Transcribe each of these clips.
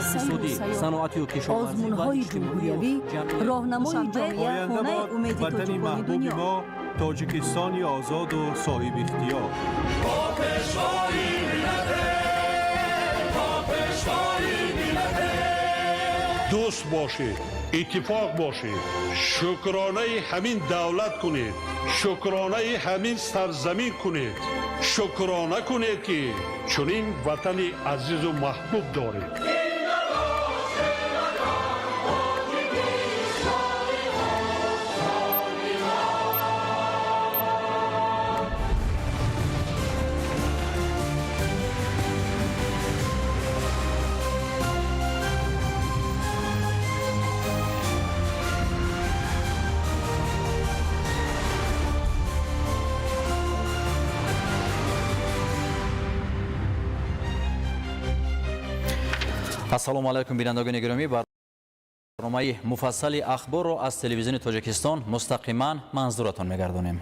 Иқтисодӣ, саноатию кишоварзӣ ва Озмунҳои иҷтимоию ҷумҳуриявӣ, ҷамъиятӣ. роҳнамои ҷомеа, Оянда хонаи бод умеди ватани тоҷикони маҳбуби дунё. мо, Тоҷикистони озоду соҳибихтиёр. Дӯст бошед, иттифоқ бошед, шукронаи ҳамин давлат кунед, шукронаи ҳамин сарзамин кунед, шукрона кунед, ки чунин ватани азизу маҳбуб доред. Ассалому алайкум, бинандагони гиромӣ. Барномаи муфассали ахборро аз Телевизиони Тоҷикистон мустақиман манзуратон мегардонем.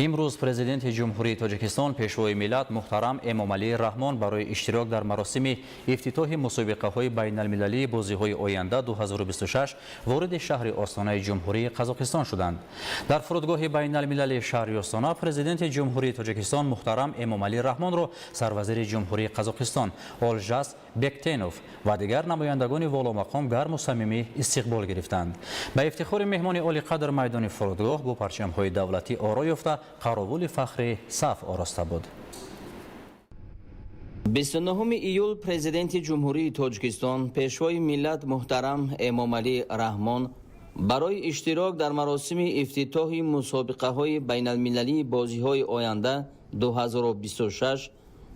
Имрӯз Президенти Ҷумҳурии Тоҷикистон, Пешвои миллат муҳтарам Эмомалӣ Раҳмон барои иштирок дар маросими ифтитоҳи мусобиқаҳои байналмилалии бозиҳои оянда 2026 вориди шаҳри Остонаи Ҷумҳурии Қазоқистон шуданд. Дар фурудгоҳи байналмилалии шаҳри Остона Президенти Ҷумҳурии Тоҷикистон муҳтарам Эмомалӣ Раҳмонро сарвазири Ҷумҳурии Қазоқистон Олжас Бектенов ва дигар намояндагони воломақом гарму самимӣ истиқбол гирифтанд. Ба ифтихори меҳмони олиқадр майдони фурудгоҳ бо парчамҳои давлатӣ оро ёфта, қаровули фахрӣ саф ороста буд. 29 июл Президенти Ҷумҳурии Тоҷикистон, Пешвои миллат муҳтарам Эмомалӣ Раҳмон барои иштирок дар маросими ифтитоҳи мусобиқаҳои байналмилалии бозиҳои оянда 2026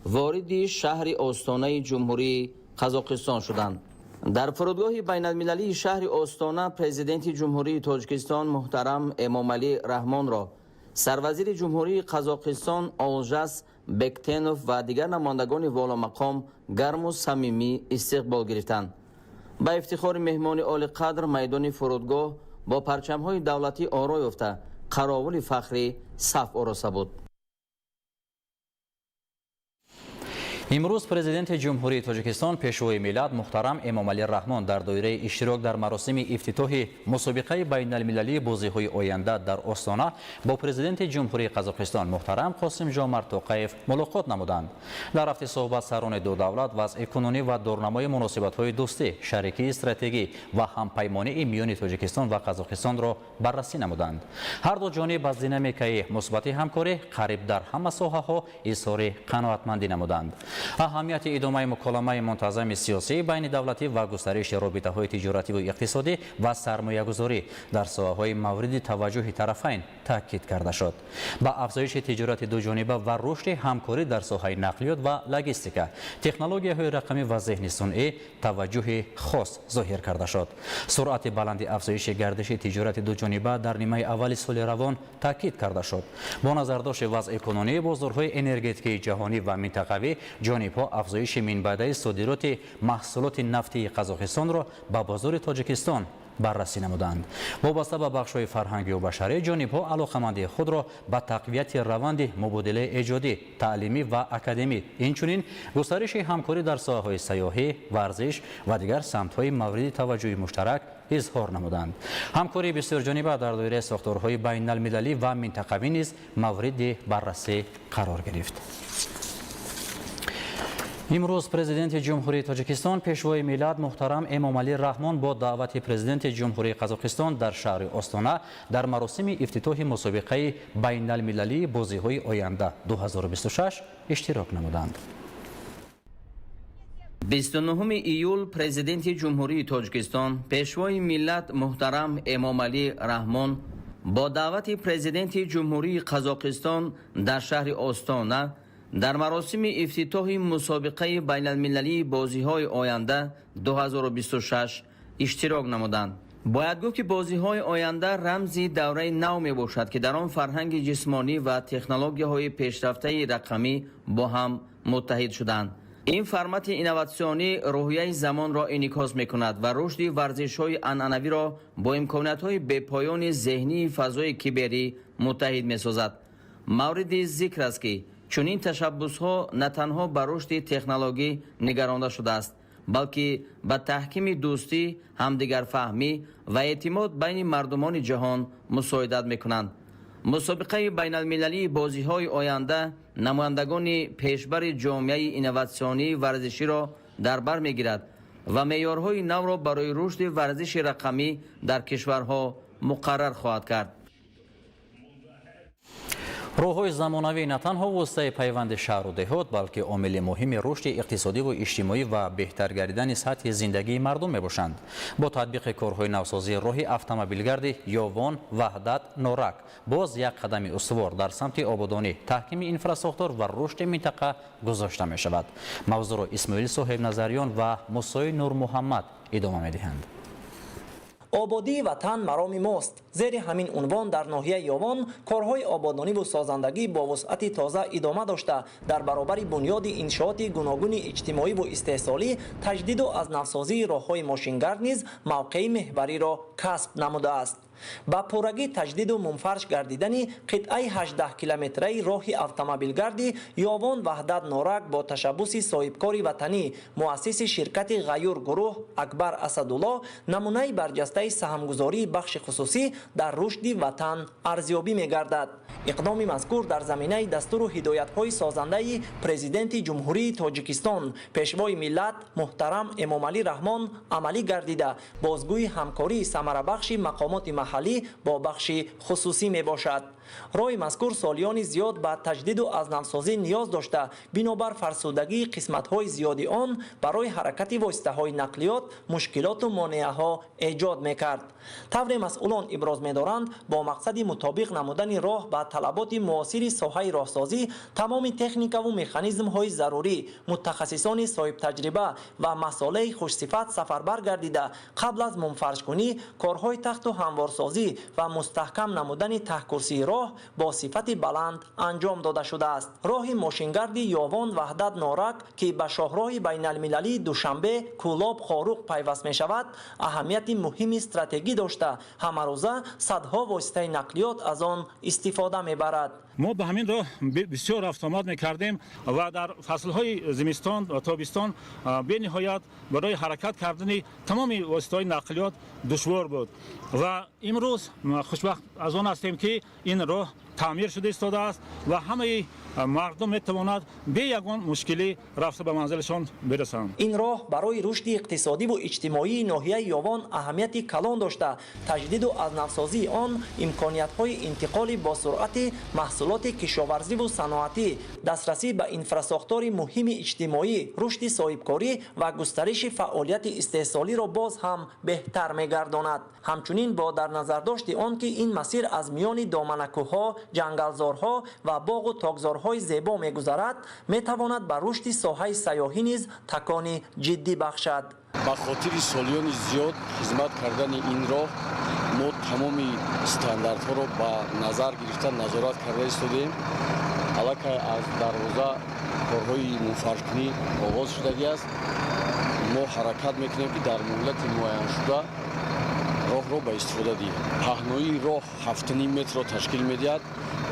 вориди шаҳри Остонаи Ҷумҳурии Қазоқистон шуданд. Дар фурудгоҳи байналмилалии шаҳри Остона Президенти Ҷумҳурии Тоҷикистон муҳтарам Эмомалӣ Раҳмонро сарвазири Ҷумҳурии Қазоқистон Олжас Бектенов ва дигар намояндагони воломақом гарму самимӣ истиқбол гирифтанд. Ба ифтихори меҳмони олиқадр майдони фурудгоҳ бо парчамҳои давлатӣ оро ёфта, қаровули фахрӣ саф ороста буд. Имрӯз Президенти Ҷумҳурии Тоҷикистон, Пешвои миллат муҳтарам Эмомалӣ Раҳмон дар доираи иштирок дар маросими ифтитоҳи мусобиқаи байналмилалии бозиҳои оянда дар Остона бо Президенти Ҷумҳурии Қазоқистон муҳтарам Қосим Жомарт Тоқаев мулоқот намуданд. Дар рафти суҳбат сарони ду давлат вазъи кунунӣ ва дурнамои муносибатҳои дӯстӣ, шарикии стратегӣ ва ҳампаймонии миёни Тоҷикистон ва Қазоқистонро баррасӣ намуданд. Ҳар ду ҷониб аз динамикаи мусбати ҳамкорӣ қариб дар ҳама соҳаҳо изҳори қаноатмандӣ намуданд. Аҳамияти идомаи муколамаи мунтазами сиёсии байнидавлатӣ ва густариши робитаҳои тиҷоративу иқтисодӣ ва сармоягузорӣ дар соҳаҳои мавриди таваҷҷӯҳи тарафайн таъкид карда шуд. Ба афзоиши тиҷорати дуҷониба ва рушди ҳамкорӣ дар соҳаи нақлиёт ва логистика, технологияҳои рақамӣ ва зеҳни сунъӣ таваҷҷӯҳи хос зоҳир карда шуд. Суръати баланди афзоиши гардиши тиҷорати дуҷониба дар нимаи аввали соли равон таъкид карда шуд. Бо назардошти вазъи кунунии бозорҳои энергетикии ҷаҳонӣ ва минтақавӣ, ҷонибҳо афзоиши минбаъдаи содироти маҳсулоти нафтии Қазоқистонро ба бозори Тоҷикистон баррасӣ намуданд. Вобаста ба бахшҳои фарҳангию башарӣ, ҷонибҳо алоқамандии худро ба тақвияти раванди мубодилаи эҷодӣ, таълимӣ ва академӣ, инчунин густариши ҳамкорӣ дар соҳаҳои сайёҳӣ, варзиш ва дигар самтҳои мавриди таваҷҷӯҳи муштарак изҳор намуданд. Ҳамкории бисёрҷониба дар доираи сохторҳои байналмилалӣ ва минтақавӣ низ мавриди баррасӣ қарор гирифт. Имрӯз Президенти Ҷумҳурии Тоҷикистон, Пешвои миллат муҳтарам Эмомалӣ Раҳмон бо даъвати Президенти Ҷумҳурии Қазоқистон дар шаҳри Остона дар маросими ифтитоҳи мусобиқаи байналмилалии бозиҳои оянда 2026 иштирок намуданд. 29 июл Президенти Ҷумҳурии Тоҷикистон, Пешвои миллат муҳтарам Эмомалӣ Раҳмон бо даъвати Президенти Ҷумҳурии Қазоқистон дар шаҳри Остона дар маросими ифтитоҳи мусобиқаи байналмилалии бозиҳои оянда 2026 иштирок намуданд. Бояд гуфт, ки бозиҳои оянда рамзи давраи нав мебошад, ки дар он фарҳанги ҷисмонӣ ва технологияҳои пешрафтаи рақамӣ бо ҳам муттаҳид шуданд. Ин формати инноватсионӣ рӯҳияи замонро инъикос мекунад ва рушди варзишҳои анъанавиро бо имкониятҳои бепоёни зеҳнии фазои киберӣ муттаҳид месозад. Мавриди зикр аст, ки Чунин ташаббусҳо на танҳо ба рушди технологӣ нигаронда шудааст, балки ба таҳкими дӯстӣ, ҳамдигарфаҳмӣ ва эътимод байни мардумони ҷаҳон мусоидат мекунанд. Мусобиқаи байналмилалии бозиҳои оянда намояндагони пешбари ҷомеаи инноватсионии варзиширо дар бар мегирад ва меъёрҳои навро барои рушди варзиши рақамӣ дар кишварҳо муқаррар хоҳад кард. Роҳҳои замонавӣ на танҳо воситаи пайванди шаҳру деҳот, балки омили муҳими рушди иқтисодиву иҷтимоӣ ва беҳтар гардидани сатҳи зиндагии мардум мебошанд. Бо татбиқи корҳои навсозии роҳи автомобилгарди Ёвон, Ваҳдат, Норак боз як қадами устувор дар самти ободонӣ, таҳкими инфрасохтор ва рушди минтақа гузошта мешавад. Мавзӯъро Исмоил Соҳибназарён ва Мусои Нурмуҳаммад идома медиҳанд. Ободии ватан мароми мост. Зери ҳамин унвон дар ноҳияи Ёвон корҳои ободониву созандагӣ бо вусъати тоза идома дошта, дар баробари бунёди иншооти гуногуни иҷтимоиву истеҳсолӣ, таҷдиду аз навсозии роҳҳои мошингард низ мавқеи меҳвариро касб намудааст. Ба пуррагӣ таҷдиду мунфарш гардидани қитъаи 18 километраи роҳи автомобилгарди Ёвон, Ваҳдат, Норак бо ташаббуси соҳибкори ватанӣ, муассиси ширкати Ғаюр гурӯҳ Акбар Асадулло намунаи барҷастаи саҳмгузории бахши хусусӣ дар рушди ватан арзёбӣ мегардад. Иқдоми мазкур дар заминаи дастуру ҳидоятҳои созандаи Президенти Ҷумҳурии Тоҷикистон, Пешвои миллат муҳтарам Эмомалӣ Раҳмон амалӣ гардида, бозгӯи ҳамкории самарабахши мақомоти маҳаллӣ бо бахши хусусӣ мебошад. Роҳи мазкур солиёни зиёд ба таҷдиду аз навсозӣ ниёз дошта, бинобар фарсудагии қисматҳои зиёди он барои ҳаракати воситаҳои нақлиёт мушкилоту монеаҳо эҷод мекард. Тавре масъулон иброз медоранд, бо мақсади мутобиқ намудани роҳ ба талаботи муосири соҳаи роҳсозӣ тамоми техникаву механизмҳои зарурӣ, мутахассисони соҳибтаҷриба ва масолеҳи хушсифат сафарбар гардида, қабл аз мунфаршкунӣ корҳои тахту ҳамворсозӣ ва мустаҳкам намудани таҳкурсии роҳ бо сифати баланд анҷом дода шудааст. Роҳи мошингарди Ёвон, Ваҳдат, Норак, ки ба шоҳроҳи байналмилалии Душанбе, Кӯлоб, Хоруғ пайваст мешавад, аҳамияти муҳими стратегӣ дошта, ҳамарӯза садҳо воситаи нақлиёт аз он истифода мебарад. Мо ба ҳамин роҳ бисёр рафтуомад мекардем ва дар фаслҳои зимистон ва тобистон бениҳоят барои ҳаракат кардани тамоми воситаҳои нақлиёт душвор буд. Ва имрӯз хушбахт аз он ҳастем, ки ин роҳ таъмир шуда истодааст ва ҳамаи мардум метавонад бе ягон мушкилӣ рафта ба манзилашон бирасанд. Ин роҳ барои рушди иқтисодиву иҷтимоии ноҳияи Ёвон аҳамияти калон дошта, таҷдиду аз навсозии он имкониятҳои интиқоли босуръати маҳсулоти кишоварзиву саноатӣ, дастрасӣ ба инфрасохтори муҳими иҷтимоӣ, рушди соҳибкорӣ ва густариши фаъолияти истеҳсолиро боз ҳам беҳтар мегардонад. Ҳамчунин бо дар назардошти он ки ин масир аз миёни доманакӯҳҳо, ҷангалзорҳо ва боғу токзорҳои зебо мегузарад, метавонад ба рушди соҳаи сайёҳӣ низ такони ҷиддӣ бахшад. Ба хотири солиёни зиёд хизмат кардани ин роҳ мо тамоми стандартҳоро ба назар гирифта, назорат карда истодаем. Аллакай аз дарвоза корҳои мунфаршкунӣ оғоз шудагӣ аст. Мо ҳаракат мекунем, ки дар муҳлати муайяншуда роҳро ба истифода диҳем. Паҳноии роҳ 7,5 метрро ташкил медиҳад,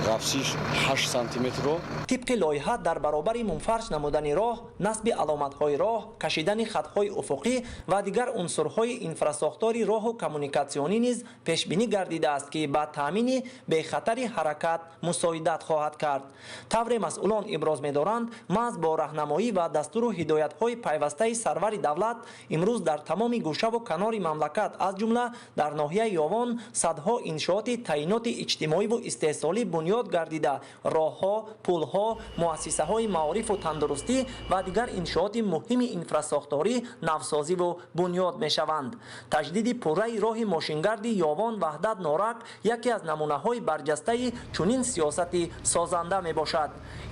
ғафсиш 8 сантиметрро. Тибқи лоиҳа, дар баробари мунфарш намудани роҳ, насби аломатҳои роҳ, кашидани хатҳои уфуқӣ ва дигар унсурҳои инфрасохтори роҳу коммуникатсионӣ низ пешбинӣ гардидааст, ки ба таъмини бехатари ҳаракат мусоидат хоҳад кард. Тавре масъулон иброз медоранд, маҳз бо раҳнамоӣ ва дастуру ҳидоятҳои пайвастаи сарвари давлат имрӯз дар тамоми гӯшаву канори мамлакат, аз ҷумла дар ноҳияи Ёвон, садҳо иншооти таъиноти иҷтимоиву истеҳсолӣ бунёд гардида, роҳҳо, пулҳо, муассисаҳои маорифу тандурустӣ ва дигар иншооти муҳими инфрасохторӣ навсозиву бунёд мешаванд. Таҷдиди пурраи роҳи мошингарди Ёвон, Ваҳдат, Норак яке аз намунаҳои барҷастаи чунин сиёсати созанда мебошад.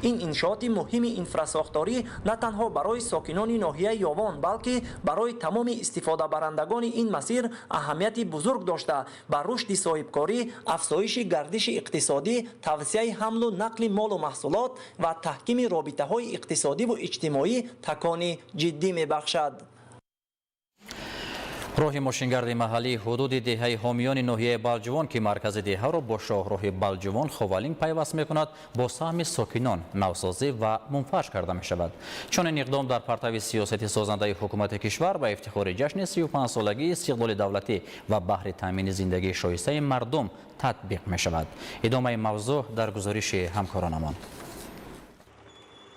Ин иншооти муҳими инфрасохторӣ на танҳо барои сокинони ноҳияи Ёвон, балки барои тамоми истифодабарандагони ин масир аҳамияти бузург дошта, ба рушди соҳибкорӣ, афзоиши гардиши иқтисодӣ, тавсияи ҳамлу нақли молу маҳсулот ва таҳкими робитаҳои иқтисодиву иҷтимоӣ такони ҷиддӣ мебахшад. Роҳи мошингарди маҳаллии ҳудуди деҳаи Ҳомиёни ноҳияи Балҷувон, ки маркази деҳаро бо шоҳроҳи Балҷувон Ховалинг пайваст мекунад, бо саҳми сокинон навсозӣ ва мунфарш карда мешавад. Чунин иқдом дар партави сиёсати созандаи ҳукумати кишвар ба ифтихори ҷашни 35-солагии истиқлоли давлатӣ ва баҳри таъмини зиндагии шоистаи мардум татбиқ мешавад. Идомаи мавзӯъ дар гузориши ҳамкоронамон.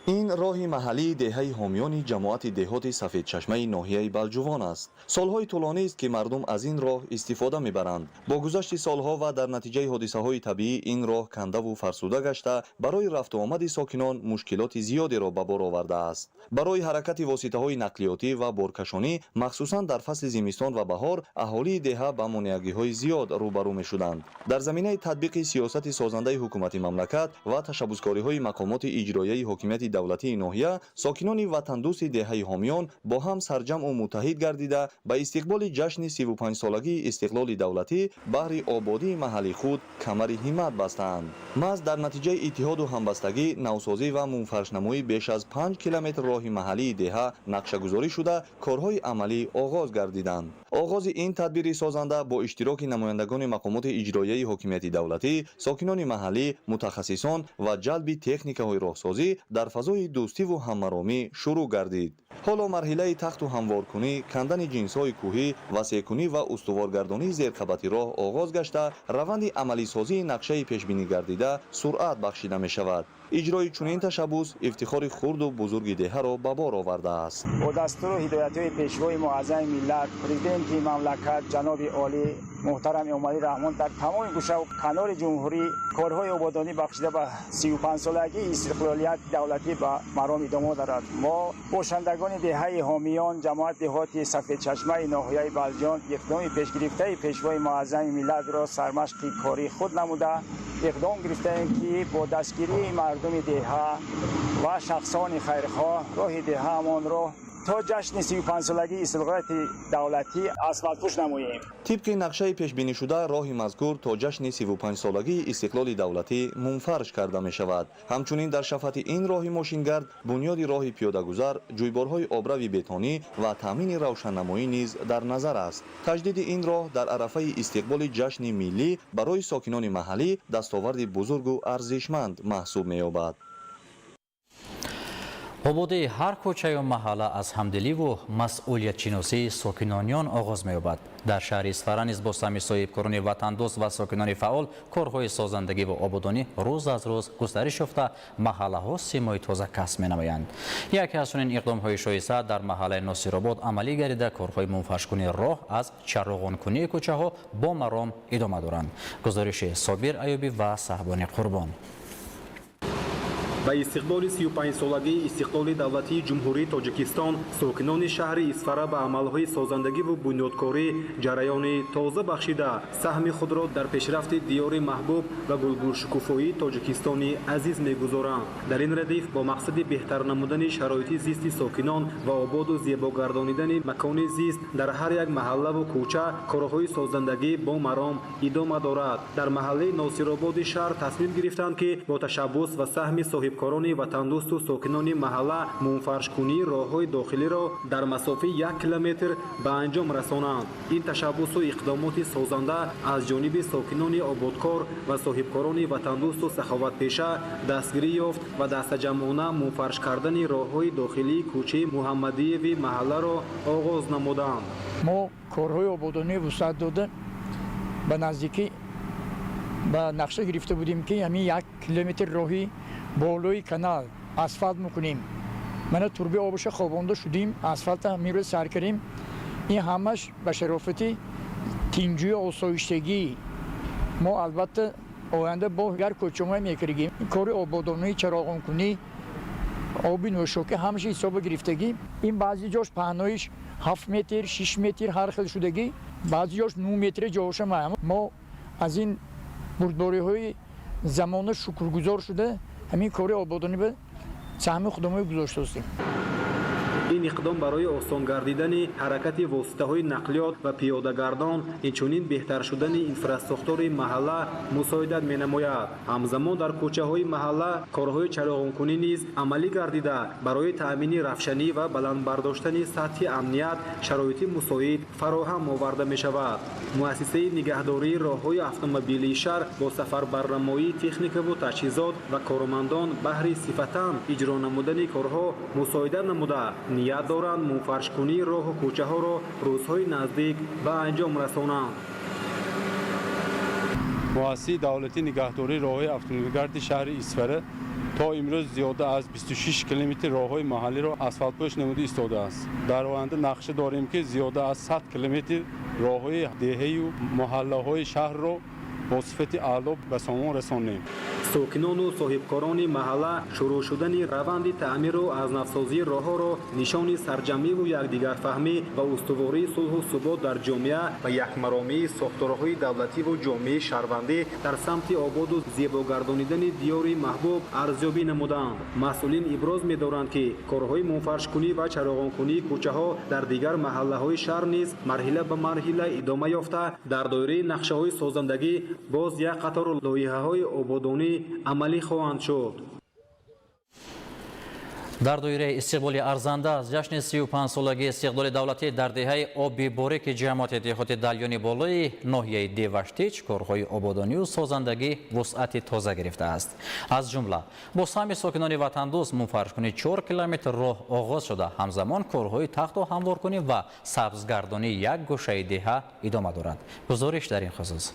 Ин роҳи маҳаллии деҳаи Ҳомиёни ҷамоати деҳоти Сафедчашмаи ноҳияи Балҷувон аст. Солҳои тӯлонист, ки мардум аз ин роҳ истифода мебаранд. Бо гузашти солҳо ва дар натиҷаи ҳодисаҳои табиӣ ин роҳ кандаву фарсуда гашта, барои рафту омади сокинон мушкилоти зиёдеро ба бор овардааст. Барои ҳаракати воситаҳои нақлиётӣ ва боркашонӣ, махсусан дар фасли зимистон ва баҳор, аҳолии деҳа ба монеагиҳои зиёд рӯбарӯ мешуданд. Дар заминаи татбиқи сиёсати созандаи ҳукумати мамлакат ва ташаббускориҳои мақомоти иҷроияи ҳокимияти давлатии ноҳия, сокинони ватандӯсти деҳаи Ҳомиён бо ҳам сарҷамъу муттаҳид гардида, ба истиқболи ҷашни 35-солагии истиқлоли давлатӣ баҳри ободии маҳалли худ камари ҳиммат бастаанд. Маҳз дар натиҷаи иттиҳоду ҳамбастагӣ, навсозӣ ва мунфаршнамоӣ беш аз 5 километр роҳи маҳаллии деҳа нақшагузорӣ шуда, корҳои амалӣ оғоз гардиданд. Оғози ин тадбири созанда бо иштироки намояндагони мақомоти иҷроияи ҳокимияти давлатӣ, сокинони маҳаллӣ, мутахассисон ва ҷалби техникаҳои роҳсозӣ дар фазои дӯстиву ҳаммаромӣ шурӯъ гардид. Ҳоло марҳилаи тахту ҳамворкунӣ, кандани ҷинсҳои кӯҳӣ, васеъкунӣ ва устуворгардонии зерқабати роҳ оғоз гашта, раванди амалисозии нақшаи пешбинӣ гардида суръат бахшида мешавад. Иҷрои чунин ташаббус ифтихори хурду бузурги деҳаро ба бор овардааст. Бо дастуру ҳидоятҳои Пешвои муаззами миллат, Президенти мамлакат, ҷаноби олӣ муҳтарам Эмомалӣ Раҳмон, дар тамоми гӯшаву канори ҷумҳурӣ корҳои ободонӣ бахшида ба 35-солагии истиқлолияти давлатӣ ба маром идома дорад. Мо, бошандагони деҳаи Ҳомиён, ҷамоати деҳоти Сафедчашмаи ноҳияи Балҷувон, иқдоми пешгирифтаи Пешвои муаззами миллатро сармашқи кори худ намуда, иқдом гирифтаем, ки бо дастгирии мардуми деҳа ва шахсони хайрхоҳ роҳи деҳаамонро то ҷашни 35-солагии истиқлолияти давлатӣ асфалтпӯш намоем. Тибқи нақшаи пешбинишуда, роҳи мазкур то ҷашни 35-солагии истиқлоли давлатӣ мунфарш карда мешавад. Ҳамчунин дар шафати ин роҳи мошингард бунёди роҳи пиёдагузар, ҷӯйборҳои обрави бетонӣ ва таъмини равшаннамоӣ низ дар назар аст. Таҷдиди ин роҳ дар арафаи истиқболи ҷашни миллӣ барои сокинони маҳаллӣ дастоварди бузургу арзишманд маҳсуб меёбад. Ободии ҳар кӯчаю маҳалла аз ҳамдиливу масъулиятшиносии сокинони он оғоз меёбад. Дар шаҳри Исфара низ бо саҳми соҳибкорони ватандӯст ва сокинони фаъол корҳои созандагӣ ва ободонӣ рӯз аз рӯз густариш ёфта, маҳаллаҳо симои тоза касб менамоянд. Яке аз чунин иқдомҳои шоиста дар маҳаллаи Носиробод амалӣ гардида, корҳои мунфаршкунии роҳ аз чароғонкунии кӯчаҳо бо маром идома доранд. Гузориши Собир Аюбӣ ва Саҳбони Қурбон. Ба истиқболи 35-солагии истиқлоли давлатии Ҷумҳурии Тоҷикистон сокинони шаҳри Исфара ба амалҳои созандагиву бунёдкорӣ ҷараёни тоза бахшида, саҳми худро дар пешрафти диёри маҳбуб ва гулгулшукуфоии Тоҷикистони азиз мегузоранд. Дар ин радиф, бо мақсади беҳтар намудани шароити зисти сокинон ва ободу зебогардонидани макони зист дар ҳар як маҳаллаву кӯча корҳои созандагӣ бо маром идома дорад. Дар маҳаллаи Носирободи шаҳр тасмим гирифтанд, ки бо ташаббус ва саҳми соҳибкорони ватандӯсту сокинони маҳалла мунфаршкунии роҳҳои дохилиро дар масофаи 1 километр ба анҷом расонанд. Ин ташаббусу иқдомоти созанда аз ҷониби сокинони ободкор ва соҳибкорони ватандӯсту саховатпеша дастгирӣ ёфт ва дастаҷамъона мунфарш кардани роҳҳои дохилии кӯчаи Муҳаммадиеви маҳалларо оғоз намуданд. Мо корҳои ободонӣ вусъат дода, ба наздикӣ ба нақша гирифта будем, ки ҳамин 1 километр роҳи болои канал асфалт мекунем. Мана, турби обаша хобонда шудем, асфалта ҳамин рӯз сар кардем. Ин ҳамаш ба шарофати тинҷую осоиштагӣ. Мо, албатта, оянда бо гар кӯчаҳое мекардагим, кори ободонӣ, чароғонкунӣ, оби нӯшокӣ, ҳамаша ҳисоба гирифтагӣ. Ин баъзе ҷош паҳноиш 7 метр, 6 метр ҳар хел шудагӣ, баъзе ҷош 9 метри ҷоша. Мо аз ин бурдбориҳои замона шукргузор шуда, ҳамин кори ободонӣ ба саҳми худамон гузоштаостем. Ин Ин иқдом барои осон гардидани ҳаракати воситаҳои нақлиёт ва пиёдагардон, инчунин беҳтар шудани инфрасохтори маҳалла мусоидат менамояд. Ҳамзамон дар кӯчаҳои маҳалла корҳои чароғонкунӣ низ амалӣ гардида, барои таъмини равшанӣ ва баланд бардоштани сатҳи амният шароити мусоид фароҳам оварда мешавад. Муассисаи нигаҳдории роҳҳои автомобилии шаҳр бо сафарбарнамоии техникаву таҷҳизот ва кормандон баҳри сифатан иҷро намудани корҳо мусоидат намуда, ният доранд мунфаршкунии роҳу кӯчаҳоро рӯзҳои наздик ба анҷом расонанд. Муассисаи давлатии нигаҳдории роҳҳои автомобилгарди шаҳри Исфара то имрӯз зиёда аз 26 километр роҳҳои маҳаллиро асфалтпӯш намуда истодааст. Дар оянда нақша дорем, ки зиёда аз 100 километр роҳҳои деҳаю маҳаллаҳои шаҳрро бо сифати аъло ба сомон расонем. Сокинону соҳибкорони маҳалла шурӯъ шудани раванди таъмиру аз навсозии роҳҳоро нишони сарҷамъиву якдигарфаҳмӣ ва устувории сулҳу субот дар ҷомеа ва якмаромии сохторҳои давлативу ҷомеаи шаҳрвандӣ дар самти ободу зебогардонидани диёри маҳбуб арзёбӣ намуданд. Масъулин иброз медоранд, ки корҳои мунфаршкунӣ ва чароғонкунии кӯчаҳо дар дигар маҳаллаҳои шаҳр низ марҳила ба марҳила идома ёфта, дар доираи нақшаҳои созандагӣ боз як қатор лоиҳаҳои ободонӣ амалӣ хоҳанд шуд. Дар доираи истиқболи арзанда аз ҷашни 35-солагии истиқлоли давлатӣ дар деҳаи Оби Борики ҷамоати деҳоти Далёни болои ноҳияи Деваштич корҳои ободонию созандагӣ вусъати тоза гирифтааст. Аз ҷумла бо саҳми сокинони ватандӯст мунфаршкунӣ 4 километр роҳ оғоз шуда, ҳамзамон корҳои тахту ҳамворкунӣ ва сабзгардонии як гӯшаи деҳа идома дорад. Гузориш дар ин хусус.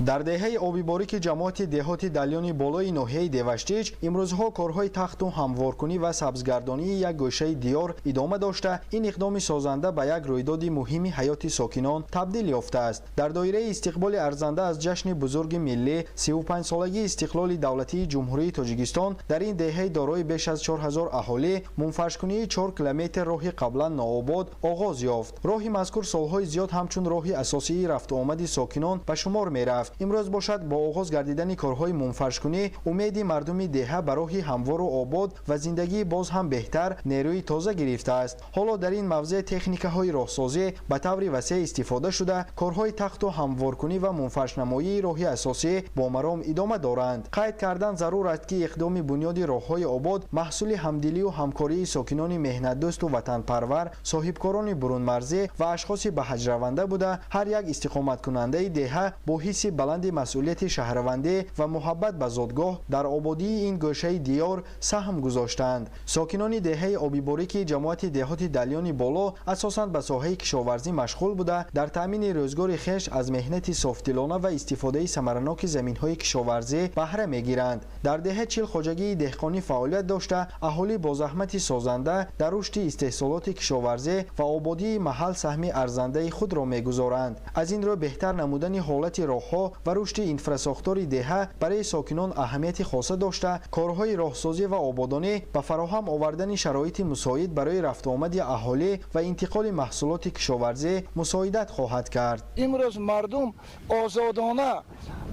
Дар деҳаи Оби Борики ҷамоати деҳоти Далёни болои ноҳияи Деваштич имрӯзҳо корҳои тахту ҳамворкунӣ ва сабзгардонии як гӯшаи диёр идома дошта, ин иқдоми созанда ба як рӯйдоди муҳими ҳаёти сокинон табдил ёфтааст. Дар доираи истиқболи арзанда аз ҷашни бузурги миллӣ 35-солагии истиқлоли давлатии Ҷумҳурии Тоҷикистон дар ин деҳаи дорои беш аз 4000 аҳолӣ мунфаршкунии 4 километр роҳи қаблан нообод оғоз ёфт. Роҳи мазкур солҳои зиёд ҳамчун роҳи асосии рафтуомади сокинон ба шумор мерафт. Имрӯз бошад бо оғоз гардидани корҳои мунфаршкунӣ умеди мардуми деҳа ба роҳи ҳамвору обод ва зиндагии боз ҳам беҳтар нерӯи тоза гирифтааст. Ҳоло дар ин мавзеъ техникаҳои роҳсозӣ ба таври васеъ истифода шуда, корҳои тахту ҳамворкунӣ ва мунфаршнамоии роҳи асосӣ бо маром идома доранд. Қайд кардан зарур аст, ки иқдоми бунёди роҳҳои обод маҳсули ҳамдилию ҳамкории сокинони меҳнатдӯсту ватанпарвар, соҳибкорони бурунмарзӣ ва ашхоси ба ҳаҷраванда буда, ҳар як истиқоматкунандаи деҳа бо ҳисси баланди масъулияти шаҳрвандӣ ва муҳаббат ба зодгоҳ дар ободии ин гӯшаи диёр саҳм гузоштаанд. Сокинони деҳаи Оби Борики ҷамоати деҳоти Далёни боло асосан ба соҳаи кишоварзӣ машғул буда, дар таъмини рӯзгори хеш аз меҳнати софдилона ва истифодаи самараноки заминҳои кишоварзӣ баҳра мегиранд. Дар деҳа 40 хоҷагии деҳқонӣ фаъолият дошта, аҳолӣ бо заҳмати созанда дар рушди истеҳсолоти кишоварзӣ ва ободии маҳал саҳми арзандаи худро мегузоранд. Аз ин рӯ беҳтар намудани ҳолати роҳҳо ва рушди инфрасохтори деҳа барои сокинон аҳамияти хоса дошта, корҳои роҳсозӣ ва ободонӣ ба фароҳам овардани шароити мусоид барои рафтуомади аҳолӣ ва интиқоли маҳсулоти кишоварзӣ мусоидат хоҳад кард. Имрӯз мардум озодона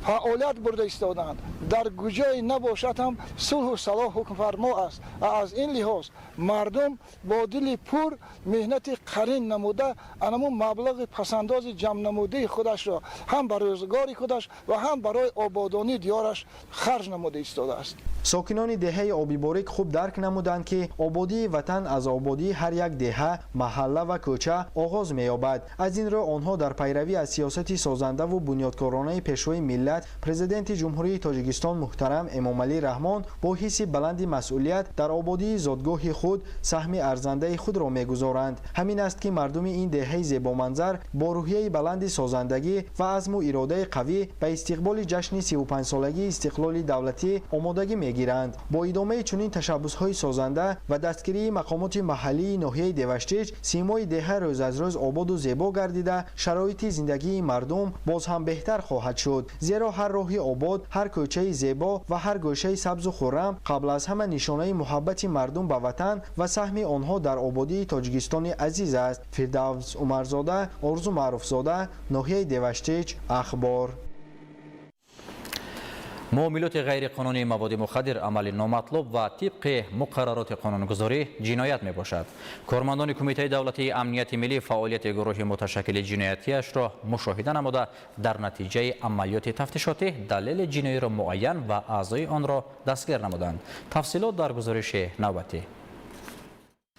фаъолият бурда истоданд. Дар куҷое набошад ҳам сулҳу салоҳ ҳукмфармо аст. Аз ин лиҳоз мардум бо дили пур меҳнати қарин намуда анамун маблағи пасандози ҷамънамудаи худашро ҳам ба рӯзгори худаш ва ҳам барои ободонии диёраш харҷ намуда истодааст. Сокинони деҳаи Оби Борик хуб дарк намуданд, ки ободии ватан аз ободии ҳар як деҳа, маҳалла ва кӯча оғоз меёбад. Аз ин рӯ онҳо дар пайравӣ аз сиёсати созандаву бунёдкоронаи пешвои миллат, президенти Ҷумҳурии Тоҷикистон муҳтарам Эмомалӣ Раҳмон бо ҳисси баланди масъулият дар ободии зодгоҳи худ саҳми арзандаи худро мегузоранд. Ҳамин аст, ки мардуми ин деҳаи зебоманзар бо рӯҳияи баланди созандагӣ ва азму иродаи қавӣ ба истиқболи ҷашни 35-солагии истиқлоли давлатӣ омодагӣ мегиранд. Бо идомаи чунин ташаббусҳои созанда ва дастгирии мақомоти маҳаллии ноҳияи Деваштич симои деҳа рӯз аз рӯз ободу зебо гардида, шароити зиндагии мардум боз ҳам беҳтар хоҳад шуд. Зеро ҳар роҳи обод, ҳар кӯчаи зебо ва ҳар гӯшаи сабзу хуррам қабл аз ҳама нишонаи муҳаббати мардум ба ватан ва саҳми онҳо дар ободии Тоҷикистони азиз аст. Фирдавс Умарзода, Орзу Маъруфзода, ноҳияи Деваштич, Ахбор. Муомилоти ғайриқонунии маводи мухаддир амали номатлуб ва тибқи муқаррароти қонунгузорӣ ҷиноят мебошад. Кормандони Кумитаи давлатии амнияти миллӣ фаъолияти гурӯҳи муташаккили ҷиноятиашро мушоҳида намуда, дар натиҷаи амалиёти тафтишотӣ далели ҷиноиро муайян ва аъзои онро дастгир намуданд. Тафсилот дар гузориши навбатӣ.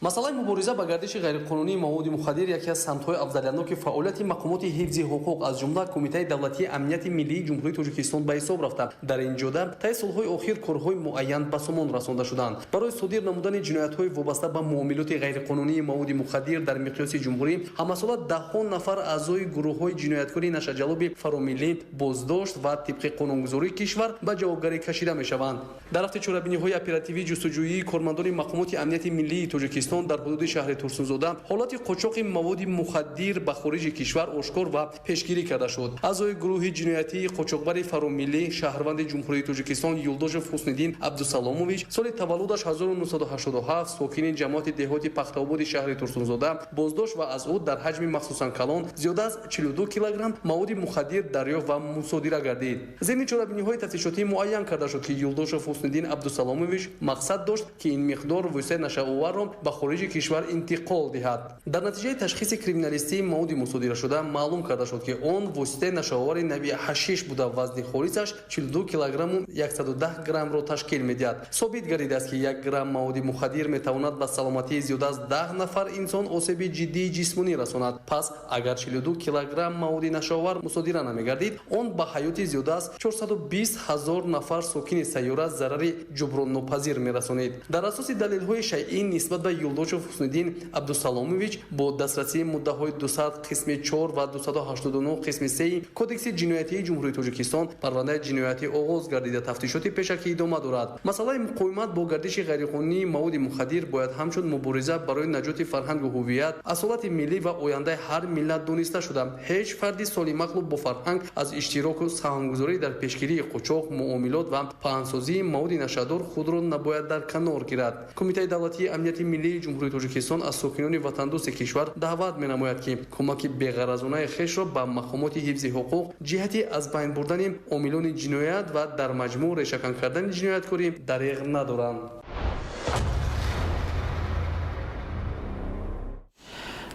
Масъалаи мубориза ба гардиши ғайриқонунии маводи мухаддир яке аз самтҳои афзалиятноки фаъолияти мақомоти ҳифзи ҳуқуқ, аз ҷумла Кумитаи давлатии амнияти миллии Ҷумҳурии Тоҷикистон ба ҳисоб рафта. Дар ин ҷода таи солҳои охир корҳои муайян ба сомон расонда шуданд. Барои содир намудани ҷиноятҳои вобаста ба муомилоти ғайриқонунии маводи мухаддир дар миқёси ҷумҳурӣ ҳамасола даҳҳо нафар аъзои гурӯҳҳои ҷинояткори нашъаҷалоби фаромиллӣ боздошт ва тибқи қонунгузории кишвар ба ҷавобгарӣ кашида мешаванд. Дар рафти чорабиниҳои оперативии ҷустуҷӯии кормандони мақомоти амнияти миллии Тоҷикистон дар ҳудуди шаҳри Турсунзода ҳолати қочоқи маводи мухаддир ба хориҷи кишвар ошкор ва пешгирӣ карда шуд. Аъзои гурӯҳи ҷиноятии қочоқбари фаромиллӣ, шаҳрванди Ҷумҳурии Тоҷикистон Юлдошев Ҳусниддин Абдусаломович, соли таваллудаш 1987, сокини ҷамоати деҳоти Пахтаободи шаҳри Турсунзода боздошт ва аз ӯ дар ҳаҷми махсусан калон зиёда аз 42 килограмм маводи мухаддир дарёфт ва мусодира гардид. Зимни чорабиниҳои тафтишотӣ муайян карда шуд, ки Юлдошев Ҳусниддин Абдусаломович мақсад дошт, ки ин миқдор воситаи нашъаоварро ба хориҷи кишвар интиқол диҳад. Дар натиҷаи ташхиси криминалистии маводи мусодирашуда маълум карда шуд, ки он воситаи нашъаовари нави ҳашиш буда, вазни холисаш 42 килограмму 110 граммро ташкил медиҳад. Собит гардидааст, ки 1 грамм маводи мухаддир метавонад ба саломатии зиёда аз 10 нафар инсон осеби ҷиддии ҷисмонӣ расонад. Пас агар 42 килограмм маводи нашъаовар мусодира намегардид, он ба ҳаёти зиёда аз 420 ҳазор нафар сокини сайёра зарари ҷуброннопазир мерасонид. Дар асоси далелҳои шайъӣ нисбат ба Юлдошев Ҳусниддин Абдусаломович бо дастрасии муддаҳои 200 қисми 4 ва 289 қисми 3 Кодекси ҷиноятии Ҷумҳурии Тоҷикистон парвандаи ҷиноятӣ оғоз гардида, тафтишоти пешакӣ идома дорад. Масъалаи муқовимат бо гардиши ғайриқонунии маводи мухаддир бояд ҳамчун мубориза барои наҷоти фарҳангу ҳувият, асолати миллӣ ва ояндаи ҳар миллат дониста шуда, ҳеҷ фарди солимақлу бо фарҳанг аз иштироку саҳмгузорӣ дар пешгирии қочоқ, муомилот ва паҳнсозии маводи нашъадор худро набояд дар канор гирад. Кумитаи давлатии амнияти миллии Ҷумҳурии Тоҷикистон аз сокинони ватандӯсти кишвар даъват менамояд, ки кӯмаки беғаразонаи хешро ба мақомоти ҳифзи ҳуқуқ ҷиҳати аз байн бурдани омилони ҷиноят ва дар маҷмӯъ решакан кардани ҷинояткорӣ дареғ надоранд.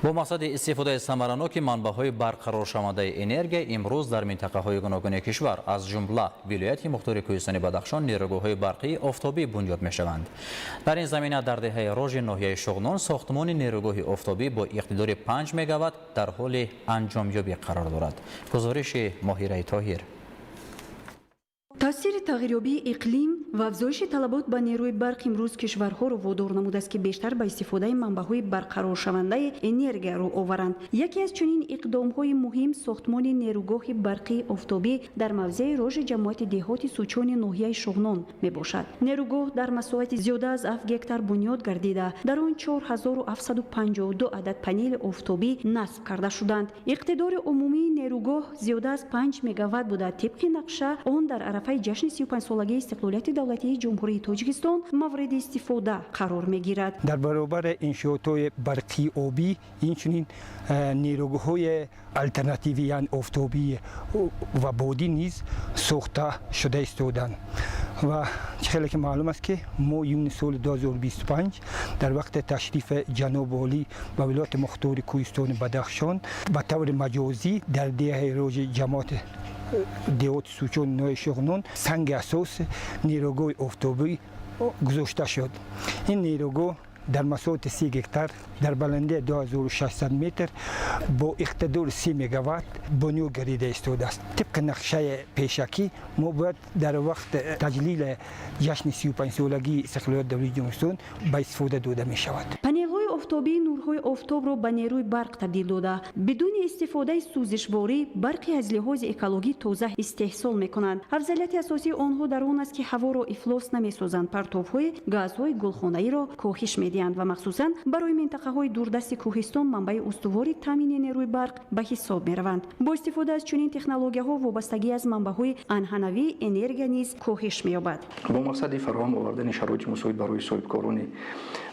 Бо мақсади истифодаи самараноки манбаъҳои барқароршавандаи энергия имрӯз дар минтақаҳои гуногуни кишвар, аз ҷумла вилояти мухтори Кӯҳистони Бадахшон, нерӯгоҳҳои барқии офтобӣ бунёд мешаванд. Дар ин замина дар деҳаи Рожи ноҳияи Шуғнон сохтмони нерӯгоҳи офтобӣ бо иқтидори 5 мегаватт дар ҳоли анҷомёбӣ қарор дорад. Гузориши Моҳираи Тоҳир. Таъсири тағйирёбии иқлим ва афзоиши талабот ба нерӯи барқ имрӯз кишварҳоро водор намудааст, ки бештар ба истифодаи манбаъҳои барқароршавандаи энергия рӯ оваранд. Яке аз чунин иқдомҳои муҳим сохтмони нерӯгоҳи барқии офтобӣ дар мавзеи Рожи ҷамоати деҳоти Сучони ноҳияи Шуғнон мебошад. Нерӯгоҳ дар масоҳати зиёда аз 7 гектар бунёд гардида, дар он 4752 адад панели офтобӣ насб карда шуданд. Иқтидори умумии нерӯгоҳ зиёда аз 5 мегаватт буда, тибқи нақша он дар арафаи ҷашни 35-солагии истиқлолияти давлатии Ҷумҳурии Тоҷикистон мавриди истифода қарор мегирад. Дар баробари иншоотҳои барқии обӣ инчунин нерӯгоҳҳои алтернативӣ, яъне офтобӣ ва бодӣ низ сохта шуда истоданд. Ва чӣ хеле ки маълум аст, ки мо июни соли 2025 дар вақти ташрифи ҷаноби олӣ ба вилояти мухтори Кӯҳистони Бадахшон ба таври маҷозӣ дар деҳаи Рожи ҷамоати деҳоти Сучони ноҳияи Шуғнон санги асоси нерӯгоҳи офтобӣ гузошта шуд. Ин нерӯгоҳ дар масоҳати 30 гектар дар баландии 2600 метр бо иқтидори 30 мегаватт бунёд гардида истодааст. Тибқи нақшаи пешакӣ мо бояд дар вақти таҷлили ҷашни 35-солагии истиқлолияти давлатии Ҷумҳуристон ба истифода дода мешавад. Панелҳои офтобӣ нурҳои офтобро ба нерӯи барқ табдил дода, бидуни истифодаи сӯзишворӣ барқи аз лиҳози экологӣ тоза истеҳсол мекунанд. Афзалияти асосии онҳо дар он аст, ки ҳаворо ифлос намесозанд, партовҳои газҳои гулхонаиро коҳиш медиҳанд ва махсусан барои минтақаҳои дурдасти кӯҳистон манбаи устувори таъмини нерӯи барқ ба ҳисоб мераванд. Бо истифода аз чунин технологияҳо вобастагӣ аз манбаъҳои анъанавии энергия низ коҳиш меёбад. Бо мақсади фароҳам овардани шароити мусоид барои соҳибкорони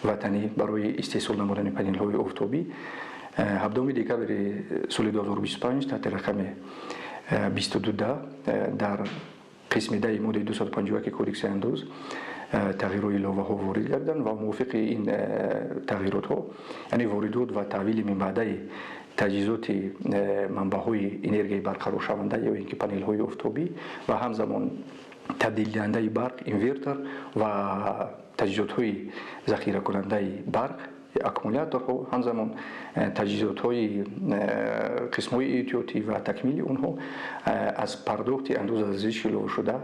ватанӣ барои истеҳсол намудани панелҳои офтобӣ 17 декабри соли 2025 таҳти рақами 22 дар Қисми 10 моддаи 251 Кодекси андоз тағйиру иловаҳо ворид гардиданд ва мувофиқи ин тағйиротҳо, яъне воридот ва таҳвили минбаъдаи таҷҳизоти манбаъҳои энергияи барқароршаванда ё ин ки панелҳои офтобӣ ва ҳамзамон табдилдиҳандаи барқ, инвертор ва таҷҳизотҳои захиракунандаи барқ, аккумуляторҳо, ҳамзамон таҷҳизотҳои қисмҳои эҳтиётӣ ва такмили онҳо аз пардохти андоз аз арзиши иловашуда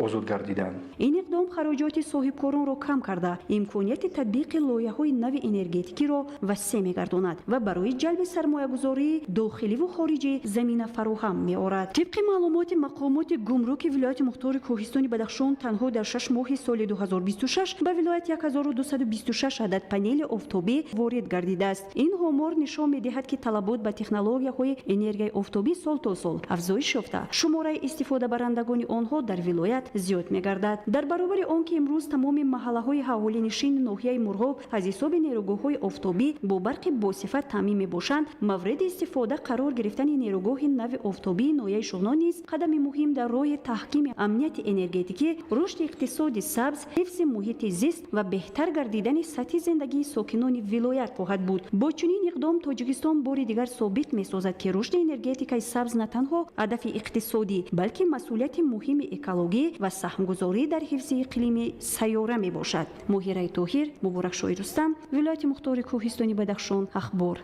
озод гардиданд. Ин иқдом хароҷоти соҳибкоронро кам карда, имконияти татбиқи лоиҳаҳои нави энергетикиро васеъ мегардонад ва барои ҷалби сармоягузории дохиливу хориҷӣ замина фароҳам меорад. Тибқи маълумоти мақомоти гумруки вилояти мухтори Кӯҳистони Бадахшон, танҳо дар 6 моҳи соли 2026 ба вилоят 1226 адад панели офтобӣ ворид гардидааст. Ин омор нишон медиҳад, ки талабот ба технологияҳои энергияи офтобӣ сол то сол афзоиш ёфта, шумораи истифодабарандагони онҳо дар вилоят зиёд мегардад. Дар баробари он ки имрӯз тамоми маҳаллаҳои аҳолинишини ноҳияи Мурғоб аз ҳисоби нерӯгоҳҳои офтобӣ бо барқи босифат таъмин мебошанд, мавриди истифода қарор гирифтани нерӯгоҳи нави офтобии ноҳияи Шуғнон низ қадами муҳим дар роҳи таҳкими амнияти энергетикӣ, рушди иқтисоди сабз, ҳифзи муҳити зист ва беҳтар гардидани сатҳи зиндагии сокинони вилоят хоҳад буд. Бо чунин иқдом Тоҷикистон бори дигар собит месозад, ки рушди энергетикаи сабз на танҳо ҳадафи иқтисодӣ, балки масъулияти муҳими экологӣ ва саҳмгузорӣ дар ҳифзи иқлими сайёра мебошад. Моҳираи Тоҳир, Муборакшоҳи Рустам, вилояти мухтори Кӯҳистони Бадахшон, Ахбор.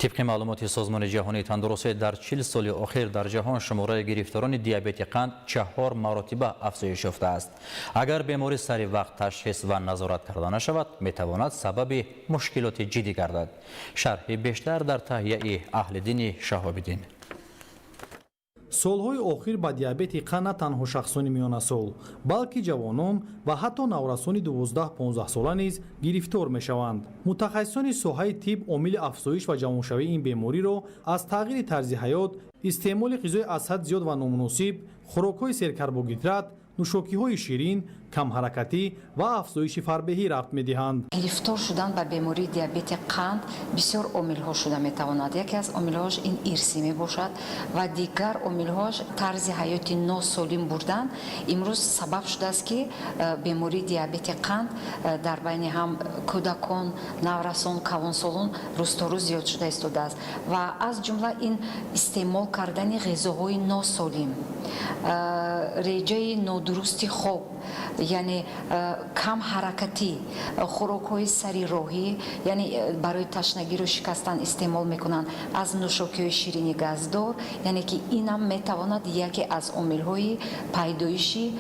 Тибқи маълумоти Созмони ҷаҳонии тандурустӣ, дар 40 соли охир дар ҷаҳон шумораи гирифторони диабети қанд 4 маротиба афзоиш ёфтааст. Агар беморӣ сари вақт ташхис ва назорат карда нашавад, метавонад сабаби мушкилоти ҷиддӣ гардад. Шарҳи бештар дар таҳияи Аҳлиддини Шаҳобиддин. Солҳои охир ба диабети қанд на танҳо шахсони миёнасол, балки ҷавонон ва ҳатто наврасони 12-15 сола низ гирифтор мешаванд. Мутахассисони соҳаи тиб омили афзоиш ва ҷавоншавии ин бемориро аз тағйири тарзи ҳаёт, истеъмоли ғизои аз ҳад зиёд ва номуносиб, хӯрокҳои серкарбогидрат, нӯшокиҳои ширин, камҳаракатӣ ва афзоиши фарбеҳӣ рабт медиҳанд. Гирифтор шудан ба бемории диабети қанд бисёр омилҳо шуда метавонад. Яке аз омилҳош ин ирсӣ мебошад ва дигар омилҳош тарзи ҳаёти носолим бурдан имрӯз сабаб шудааст, ки бемории диабети қанд дар байни ҳам кӯдакон, наврасон, калонсолон рӯз то рӯз зиёд шуда истодааст ва аз ҷумла ин истеъмол кардани ғизоҳои носолим, реҷаи нодурусти хоб, яъне кам ҳаракатӣ, хӯрокҳои сари роҳӣ, яъне барои ташнагиро шикастан истеъмол мекунанд, аз нӯшокиҳои ширини газдор, яъне ки инам метавонад яке аз омилҳои пайдоиши,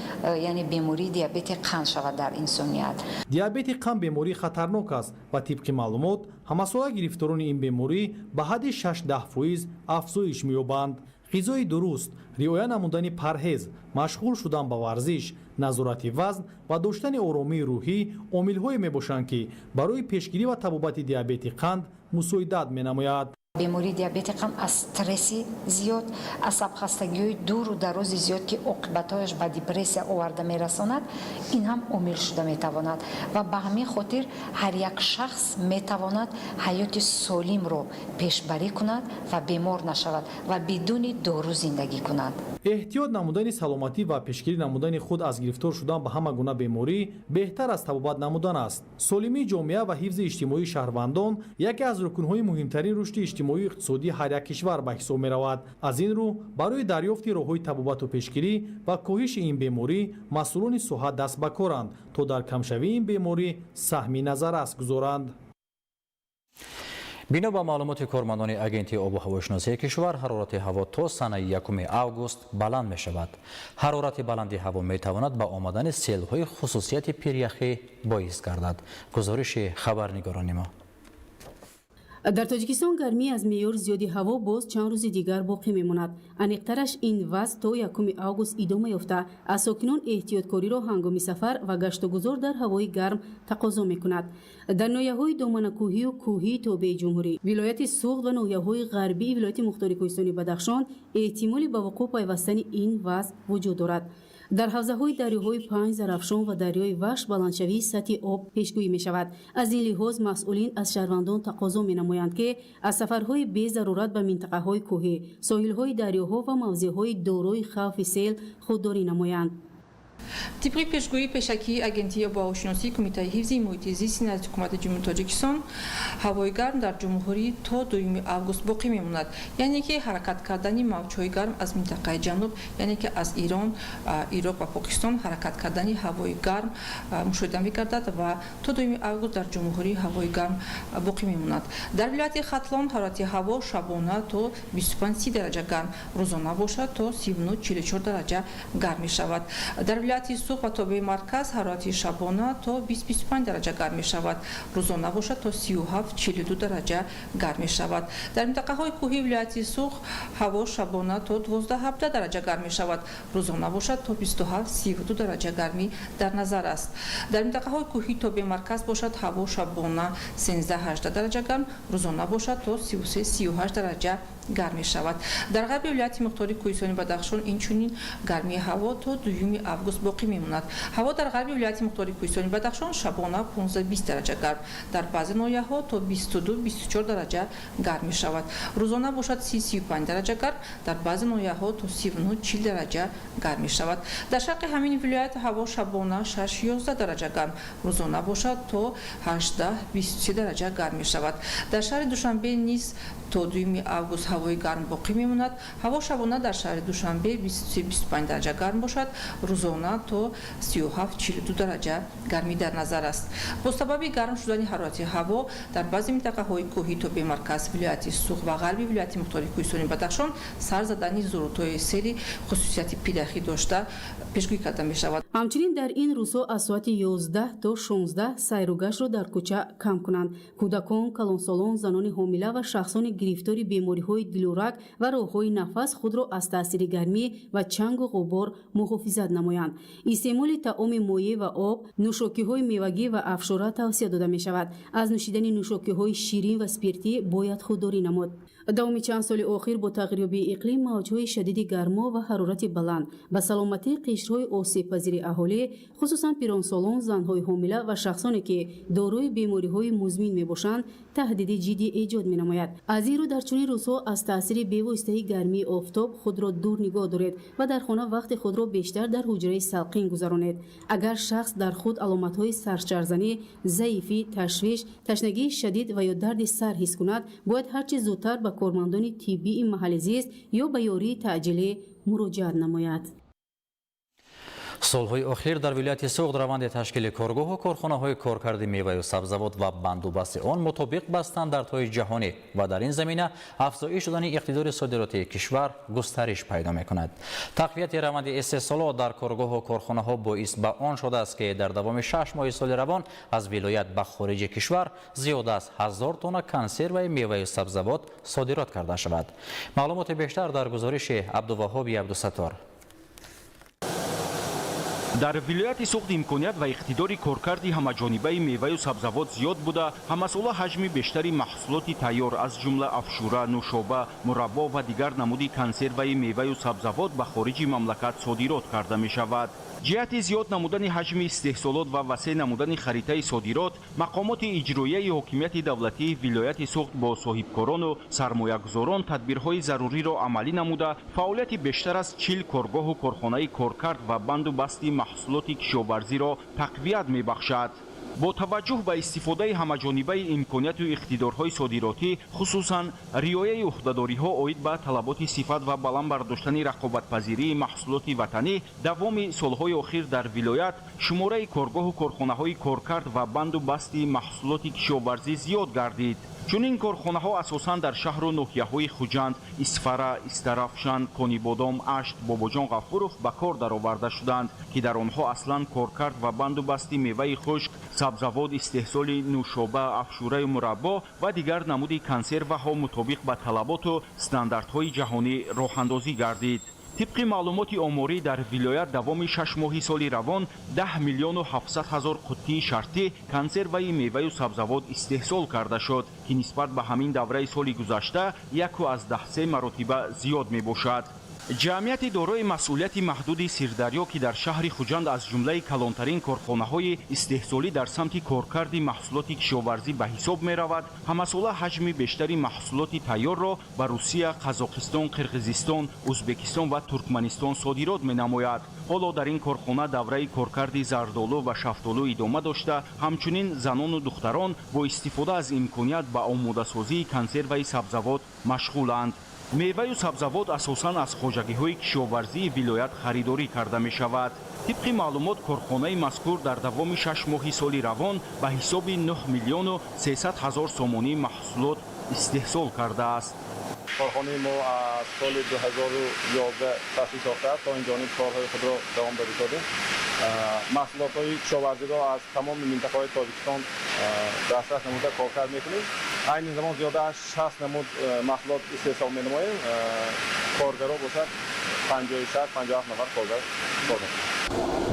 яъне бемории диабети қанд шавад дар инсоният. Диабети қанд бемории хатарнок аст ва тибқи маълумот ҳамасола гирифторони ин беморӣ ба ҳадди 6-10% афзоиш меёбанд. Ғизои дуруст, риоя намудани парҳез, машғул шудан ба варзиш, назорати вазн ва доштани оромии рӯҳӣ омилҳое мебошанд, ки барои пешгирӣ ва табобати диабети қанд мусоидат менамояд. Бемории диабети қанд аз стресси зиёд, асабхастагиҳои дуру дарози зиёд, ки оқибатҳояш ба депрессия оварда мерасонад, ин ҳам омил шуда метавонад ва ба ҳамин хотир ҳар як шахс метавонад ҳаёти солимро пешбарӣ кунад ва бемор нашавад ва бидуни дору зиндагӣ кунад. Эҳтиёт намудани саломатӣ ва пешгирӣ намудани худ аз гирифтор шудан ба ҳама гуна беморӣ беҳтар аз табобат намудан аст. Солимии ҷомеа ва ҳифзи иҷтимоии шаҳрвандон яке аз рукнҳои муҳимтарин рушди иҷтимоию иқтисодии ҳар як кишвар ба ҳисоб меравад. Аз ин рӯ барои дарёфти роҳҳои табобату пешгирӣ ва коҳиши ин беморӣ масъулони соҳа даст ба коранд, то дар камшавии ин беморӣ саҳми назаррас гузоранд. Бино ба маълумоти кормандони агентии обу ҳавошиносии кишвар, ҳарорати ҳаво то санаи 1 август баланд мешавад. Ҳарорати баланди ҳаво метавонад ба омадани селҳои хусусияти пиряхӣ боис гардад. Гузориши хабарнигорони мо. Дар Тоҷикистон гармӣ аз меъёр зиёди ҳаво боз чанд рӯзи дигар боқӣ мемонад. Аниқтараш ин вазъ то 1 август идома ёфта, аз сокинон эҳтиёткориро ҳангоми сафар ва гаштугузор дар ҳавои гарм тақозо мекунад. Дар ноҳияҳои доманакӯҳию кӯҳии тобеи ҷумҳурӣ, вилояти Суғд ва ноҳияҳои ғарбии вилояти мухтори Кӯҳистони Бадахшон эҳтимоли ба вуқӯъ пайвастани ин вазъ вуҷуд дорад. Дар ҳавзаҳои дарёҳои Панҷ, Зарафшон ва дарёи Вахш баландшавии сатҳи об пешгӯӣ мешавад. Аз ин лиҳоз масъулин аз шаҳрвандон тақозо менамоянд, ки аз сафарҳои безарурат ба минтақаҳои кӯҳӣ, соҳилҳои дарёҳо ва мавзеъҳои дорои хавфи сел худдорӣ намоянд. Тибқи пешгӯии пешакии Агентии обуҳавошиносии Кумитаи ҳифзи муҳити зисти назди Ҳукумати Ҷумҳурии Тоҷикистон, ҳавои гарм дар ҷумҳурӣ то 2 август боқӣ мемонад. Яъне ки ҳаракат кардани мавҷҳои гарм аз минтақаи ҷануб, яъне ки аз Ирон, Ироқ ва Покистон ҳаракат кардани ҳавои гарм мушоҳида мегардад ва то 2 август дар ҷумҳурӣ ҳавои гарм боқӣ мемонад. Дар вилояти Хатлон ҳарорати ҳаво шабона то 25-30 дараҷа гарм, рӯзона бошад то 39-44 дараҷа гарм мешавад. Дар вилояти Суғд ва тобеи марказ ҳарорати шабона то 20-25 дараҷа гарм мешавад, рӯзона бошад то 37-42 дараҷа гарм мешавад. Дар минтақаҳои кӯҳии вилояти Суғд ҳаво шабона то 12-17 дараҷа гарм мешавад, рӯзона бошад то 27-32 дараҷа гармӣ дар назар аст. Дар минтақаҳои кӯҳии тобеи марказ бошад ҳаво шабона 13-18 дараҷа гарм, рӯзона бошад то 33-38 дараҷа гарм мешавад. Дар ғарби вилояти мухтори Кӯҳистони Бадахшон инчунин гармии ҳаво то 2 август боқӣ мемонад. Ҳаво дар ғарби вилояти мухтори Кӯҳистони Бадахшон шабона 15-20 дараҷа гарм, дар баъзе ноҳияҳо то 22-24 дараҷа гарм мешавад. Рӯзона бошад 30-35 дараҷа гарм, дар баъзе ноҳияҳо то 39-40 дараҷа гарм мешавад. Дар шарқи ҳамин вилоят ҳаво шабона 6-11 дараҷа гарм, рӯзона бошад то 18-23 дараҷа гарм мешавад. Дар шаҳри Душанбе низ то 2 август ҳавои гарм боқӣ мемонад. Ҳаво шабона дар шаҳри Душанбе 23-25 дараҷа гарм бошад, рӯзона то 37-42 дараҷа гармӣ дар назар аст. Бо сабаби гарм шудани ҳарорати ҳаво дар баъзе минтақаҳои кӯҳии тобеи марказ, вилояти Суғд ва ғарби вилояти мухтори Кӯҳистони Бадахшон сар задани зурутҳои сели хусусияти пиряхӣ дошта пешгӯӣ карда мешавад. Ҳамчунин дар ин рӯзҳо аз соати 11 то 16 сайру гаштро дар кӯча кам кунанд. Кӯдакон, калонсолон, занони ҳомила ва шахсони гирифтори бемориҳои дилу раг ва роҳҳои нафас худро аз таъсири гармӣ ва чангу ғубор муҳофизат намоянд. Истеъмоли таоми моеъ ва об, нӯшокиҳои мевагӣ ва афшора тавсия дода мешавад. Аз нӯшидани нӯшокиҳои ширин ва спиртӣ бояд худдорӣ намуд. Давоми чанд соли охир бо тағйирёбии иқлим мавҷҳои шадиди гармо ва ҳарорати баланд ба саломатии қишрҳои осебпазири аҳолӣ, хусусан пиронсолон, занҳои ҳомила ва шахсоне ки дорои бемориҳои музмин мебошанд, таҳдиди ҷиддӣ эҷод менамояд. Аз ин рӯ дар чунин рӯзҳо аз таъсири бевоситаи гармии офтоб худро дур нигоҳ доред ва дар хона вақти худро бештар дар ҳуҷраи салқин гузаронед. Агар шахс дар худ аломатҳои сарчарзанӣ, заифӣ, ташвиш, ташнагии шадид ва ё дарди сар ҳис кунад, бояд ҳарчи зудтар ба кормандони тиббии маҳалли зист ё ба ёрии таъҷилӣ муроҷиат намояд. Солҳои охир дар вилояти Суғд раванди ташкили коргоҳу корхонаҳои коркарди меваю сабзавот ва бандубасти он мутобиқ ба стандартҳои ҷаҳонӣ ва дар ин замина афзоиш шудани иқтидори содиротии кишвар густариш пайдо мекунад. Тақвияти раванди истеҳсолот дар коргоҳу корхонаҳо боис ба он шудааст, ки дар давоми 6 моҳи соли равон аз вилоят ба хориҷи кишвар зиёда аз 1000 тонна консерваи меваю сабзавот содирот карда шавад. Маълумоти бештар дар гузориши Абдуваҳоби Абдусаттор. Дар вилояти Суғд имконият ва иқтидори коркарди ҳамаҷонибаи меваю сабзавот зиёд буда, ҳамасола ҳаҷми бештари маҳсулоти тайёр аз ҷумла афшура, нӯшоба, мураббо ва дигар намуди консерваи меваю сабзавот ба хориҷи мамлакат содирот карда мешавад. Ҷиҳати зиёд намудани ҳаҷми истеҳсолот ва васеъ намудани харитаи содирот, мақомоти иҷроияи ҳокимияти давлатии вилояти Суғд бо соҳибкорону сармоягузорон тадбирҳои заруриро амалӣ намуда, фаъолияти бештар аз 40 коргоҳу корхонаи коркард ва банду басти маҳсулоти кишоварзиро тақвият мебахшад. Бо таваҷҷӯҳ ба истифодаи ҳамаҷонибаи имконияту иқтидорҳои содиротӣ, хусусан риояи ӯҳдадориҳо оид ба талаботи сифат ва баланд бардоштани рақобатпазирии маҳсулоти ватанӣ, давоми солҳои охир дар вилоят шумораи коргоҳу корхонаҳои коркард ва банду басти маҳсулоти кишоварзӣ зиёд гардид. Чунин корхонаҳо асосан дар шаҳру ноҳияҳои Хуҷанд, Исфара, Истарафшан, Конибодом, Ашт, Бобоҷон Ғафуров ба кор дароварда шуданд, ки дар онҳо аслан коркард ва банду басти меваи хушк, сабзавот, истеҳсоли нӯшоба, афшураю мураббо ва дигар намуди консерваҳо мутобиқ ба талаботу стандартҳои ҷаҳонӣ роҳандозӣ гардид. Тибқи маълумоти оморӣ дар вилоят давоми 6 моҳи соли равон 10 700 000 қуттии шартӣ консерваи меваю сабзавот истеҳсол карда шуд, ки нисбат ба ҳамин давраи соли гузашта 1,3 маротиба зиёд мебошад. Ҷамъияти дорои масъулияти маҳдуди Сирдарё, ки дар шаҳри Хуҷанд аз ҷумлаи калонтарин корхонаҳои истеҳсолӣ дар самти коркарди маҳсулоти кишоварзӣ ба ҳисоб меравад, ҳамасола ҳаҷми бештари маҳсулоти тайёрро ба Русия, Қазоқистон, Қирғизистон, Ӯзбекистон ва Туркманистон содирот менамояд. Ҳоло дар ин корхона давраи коркарди зардолу ва шафтолу идома дошта, ҳамчунин занону духтарон бо истифода аз имконият ба омодасозии консерваи сабзавот машғуланд. Меваю сабзавот асосан аз хоҷагиҳои кишоварзии вилоят харидорӣ карда мешавад. Тибқи маълумот, корхонаи мазкур дар давоми 6 моҳи соли равон ба ҳисоби 9 миллиону 300 ҳазор сомонӣ маҳсулот истеҳсол кардааст. Корхонаи мо аз соли 2011 таъсис ёфтааст, то ин ҷониб корҳои худро давом дода додем. Маҳсулотҳои кишоварзиро аз тамоми минтақаҳои Тоҷикистон дастрас намуда коркард мекунем. Айни замон зиёда аз 60 намуд маҳсулот истеҳсол менамоем. Коргаро бошад 56-57 нафар коргар кор мекунанд.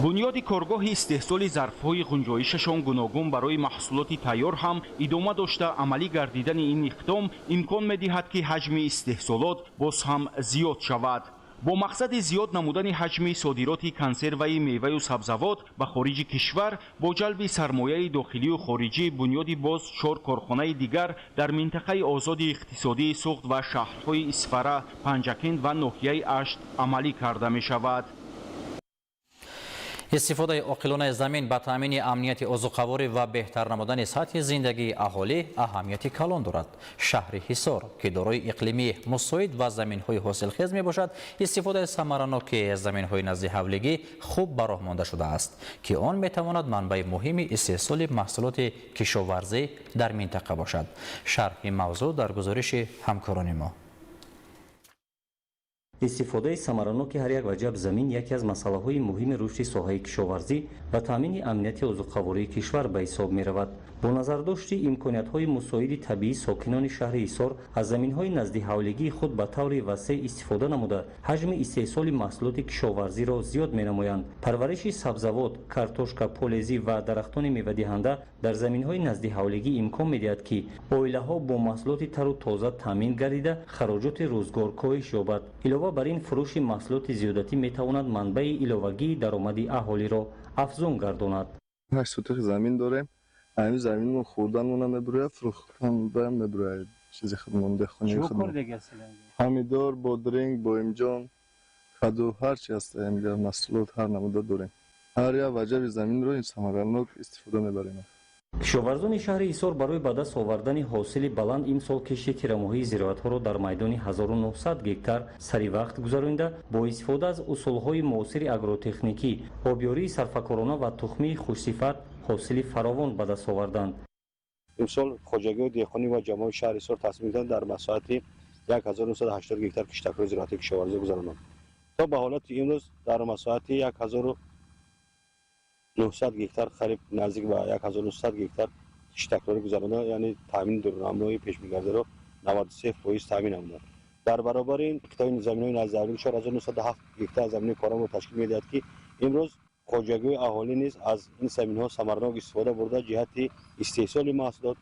Бунёди коргоҳи истеҳсоли зарфҳои ғунҷоишашон гуногун барои маҳсулоти тайёр ҳам идома дошта, амалӣ гардидани ин иқдом имкон медиҳад, ки ҳаҷми истеҳсолот боз ҳам зиёд шавад. Бо мақсади зиёд намудани ҳаҷми содироти консерваи меваю сабзавот ба хориҷи кишвар бо ҷалби сармояи дохилию хориҷӣ, бунёди боз чор корхонаи дигар дар минтақаи озоди иқтисодии Суғд ва шаҳрҳои Исфара, Панҷакент ва ноҳияи Ашт амалӣ карда мешавад. Истифодаи оқилонаи замин ба таъмини амнияти озуқаворӣ ва беҳтар намудани сатҳи зиндагии аҳолӣ аҳамияти калон дорад. Шаҳри Ҳисор, ки дорои иқлимии мусоид ва заминҳои ҳосилхез мебошад, истифодаи самараноки заминҳои назди ҳавлигӣ хуб ба роҳ монда шудааст, ки он метавонад манбаи муҳими истеҳсоли маҳсулоти кишоварзӣ дар минтақа бошад. Шарҳи мавзӯъ дар гузориши ҳамкорони мо. Истифодаи самараноки ҳар як ваҷаб замин яке аз масъалаҳои муҳими рушди соҳаи кишоварзӣ ва таъмини амнияти озуқавории кишвар ба ҳисоб меравад. Бо назардошти имкониятҳои мусоиди табиӣ, сокинони шаҳри Ҳисор аз заминҳои наздиҳавлигии худ ба таври васеъ истифода намуда, ҳаҷми истеҳсоли маҳсулоти кишоварзиро зиёд менамоянд. Парвариши сабзавот, картошка, полезӣ ва дарахтони мевадиҳанда дар заминҳои наздиҳавлигӣ имкон медиҳад, ки оилаҳо бо маҳсулоти тару тоза таъмин гардида, хароҷоти рӯзгор коҳиш ёбад. Илова бар ин, фурӯши маҳсулоти зиёдатӣ метавонад манбаи иловагии даромади аҳолиро афзун гардонад. 8 сотих замин дорем. Ҳамин заминмо хӯрданмона мебурояд, фурӯхтанбаям мебурояд. Чизи худмон, деҳқонии худмон. Помидор, бодринг, боимҷон, каду, ҳар чи ҳаст, инҷа маҳсулот ҳар намуда дорем. Ҳар як ваҷаби заминро ин самаранок истифода мебарем. Кишоварзони шаҳри Ҳисор барои ба даст овардани ҳосили баланд имсол кишти тирамоҳии зироатҳоро дар майдони 1900 гектар сари вақт гузаронида, бо истифода аз усулҳои муосири агротехникӣ, обёрии сарфакорона ва тухмии хушсифат ҳосили фаровон ба даст оварданд. Имсол хоҷагиҳои деҳқонӣ ва ҷамоаи шаҳри Ҳисор тасмим гирифтанд дар масоҳати 1980 гектар киштакҳои зироатии кишоварзӣ гузаронанд. То ба ҳолати имрӯз дар масоҳати 1900 гектар, қариб наздик ба 1900 гектар киштакрорӣ гузаронда, яъне таъмини дурнамои пешбинигардиро 93% таъмин намуданд. Дар баробари ин, қитъаи заминҳои наздиҳавлигӣ 4907 гектар замини корамро ташкил медиҳад, ки имрӯз хоҷагиҳои аҳолӣ низ аз ин заминҳо самаранок истифода бурда, ҷиҳати истеҳсоли маҳсулот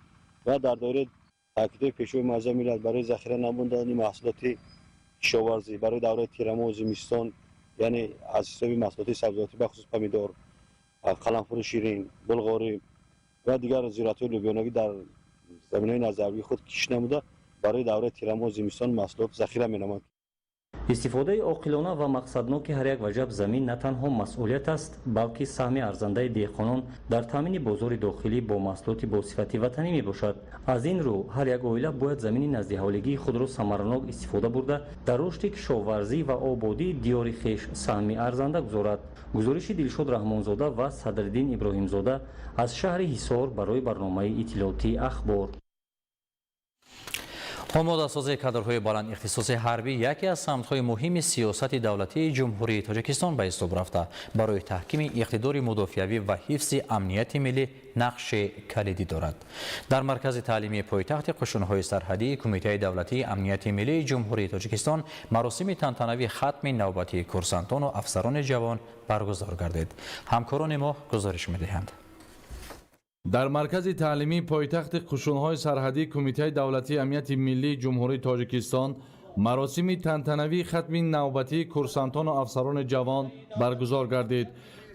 ва дар доираи таъкидҳои Пешвои муаззами миллат барои захира намудани маҳсулоти кишоварзӣ барои давраи тирамоҳу зимистон, яъне аз ҳисоби маҳсулоти сабзавотӣ, бахусус помидор, қаламфури ширин, булғорӣ ва дигар зироатҳои лӯбиёнагӣ дар заминҳои наздиҳавлигии худ кишт намуда, барои давраи тирамоҳу зимистон маҳсулот захира менамоянд. Истифодаи оқилона ва мақсадноки ҳар як ваҷаб замин на танҳо масъулият аст, балки саҳми арзандаи деҳқонон дар таъмини бозори дохилӣ бо маҳсулоти босифати ватанӣ мебошад. Аз ин рӯ, ҳар як оила бояд замини наздиҳавлигии худро самаранок истифода бурда, дар рушди кишоварзӣ ва ободии диёри хеш саҳми арзанда гузорад. Гузориши Дилшод Раҳмонзода ва Садриддин Иброҳимзода аз шаҳри Ҳисор барои барномаи иттилоотии Ахбор. Омодасозии кадрҳои баланд ихтисоси ҳарбӣ яке аз самтҳои муҳими сиёсати давлатии Ҷумҳурии Тоҷикистон ба ҳисоб рафта, барои таҳкими иқтидори мудофиавӣ ва ҳифзи амнияти миллӣ нақши калидӣ дорад. Дар маркази таълимии пойтахти қушунҳои сарҳадии Кумитаи давлатии амнияти миллии Ҷумҳурии Тоҷикистон маросими тантанавии хатми навбатии курсантону афсарони ҷавон баргузор гардид. Ҳамкорони мо гузориш медиҳанд. Дар маркази таълимии пойтахти қушунҳои сарҳадии Кумитаи давлатии амнияти миллии Ҷумҳурии Тоҷикистон Маросими тантанавии хатми навбатии курсантону афсарони ҷавон баргузор гардид.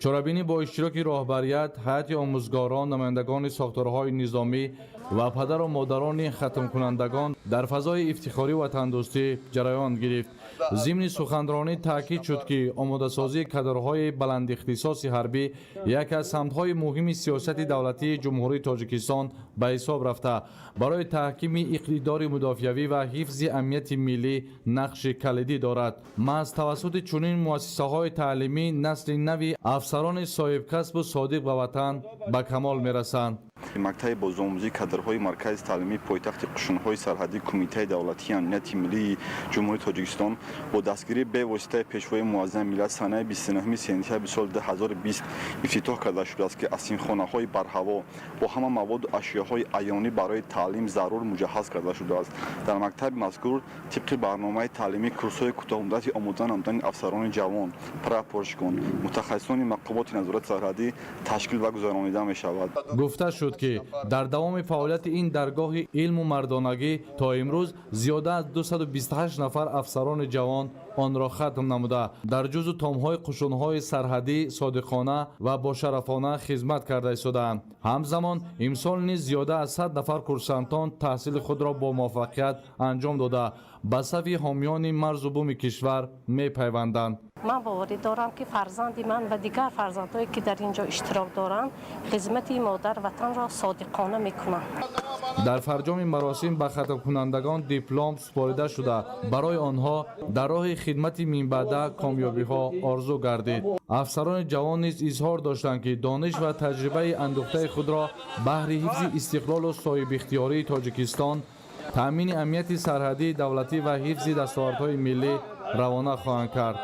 Чорабинӣ бо иштироки роҳбарият, ҳайати омӯзгорон, намояндагони сохторҳои низомӣ ва падару модарони хатмкунандагон дар фазои ифтихорӣ ватандӯстӣ ҷараён гирифт. Зимни суханронӣ таъкид шуд, ки омодасозии кадрҳои баландихтисоси ҳарбӣ яке аз самтҳои муҳими сиёсати давлатии Ҷумҳурии Тоҷикистон ба ҳисоб рафта, барои таҳкими иқтидори мудофиавӣ ва ҳифзи амнияти миллӣ нақши калидӣ дорад. Маҳз тавассути чунин муассисаҳои таълимӣ насли нави афсарони соҳибкасбу содиқ ба ватан ба камол мерасанд. Мактаби бозомӯзии кадрҳои Маркази таълимии пойтахти қушунҳои сарҳадии Кумитаи давлатии амнияти миллии Ҷумҳурии Тоҷикистон бо дастгирии бевоситаи Пешвои муаззами миллат санаи 29 сентябри соли 2020 ифтитоҳ карда шудааст, ки аз синфхонаҳои барҳаво бо ҳама маводу ашёҳои аёнӣ барои таълим зарур муҷаҳҳаз карда шудааст. Дар мактаби мазкур тибқи барномаи таълимӣ курсҳои кӯтоҳмуддати омода намудани афсарони ҷавон, прапорщикон, мутахассисони мақомоти назорати сарҳадӣ ташкил ва гузаронида мешавад. Гуфта шуд, ки дар давоми фаъолияти ин даргоҳи илму мардонагӣ то имрӯз зиёда аз 228 нафар афсарони ҷавон онро хатм намуда, дар ҷузу томҳои қушунҳои сарҳадӣ содиқона ва бошарафона хизмат карда истодаанд. Ҳамзамон имсол низ зиёда аз 100 нафар курсантон таҳсили худро бо муваффақият анҷом дода, ба сафи ҳомиёни марзу буми кишвар мепайванданд. Ман боварӣ дорам, ки фарзанди ман ва дигар фарзандҳое, ки дар ин ҷо иштирок доранд, хизмати модар ватанро содиқона мекунанд. Дар фарҷоми маросим ба хатмкунандагон диплом супорида шуда, барои онҳо дар роҳи хидмати минбаъда комёбиҳо орзу гардид. Афсарони ҷавон низ изҳор доштанд, ки дониш ва таҷрибаи андӯхтаи худро баҳри ҳифзи истиқлолу соҳибихтиёрии Тоҷикистон, таъмини амнияти сарҳадии давлатӣ ва ҳифзи дастовардҳои миллӣ равона хоҳанд кард.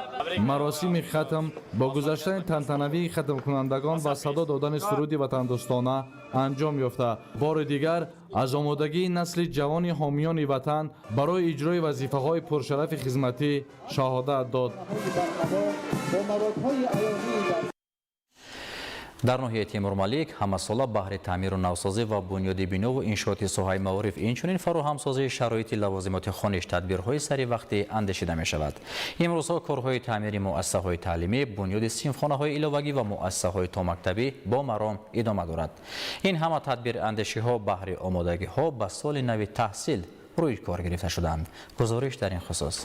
Маросими хатм бо гузаштани тантанавии хатмкунандагон ва садо додани суруди ватандӯстона анҷом ёфта, бори дигар аз омодагии насли ҷавони ҳомиёни ватан барои иҷрои вазифаҳои пуршарафи хизматӣ шаҳодат дод. Дар ноҳияи Темурмалик ҳамасола баҳри таъмиру навсозӣ ва бунёди бинову иншооти соҳаи маориф, инчунин фароҳамсозии шароити лавозимоти хониш тадбирҳои саривақтӣ андешида мешавад. Имрӯзҳо корҳои таъмири муассисаҳои таълимӣ, бунёди синфхонаҳои иловагӣ ва муассисаҳои томактабӣ бо маром идома дорад. Ин ҳама тадбирандешиҳо баҳри омодагиҳо ба соли нави таҳсил рӯи кор гирифта шуданд. Гузориш дар ин хусус.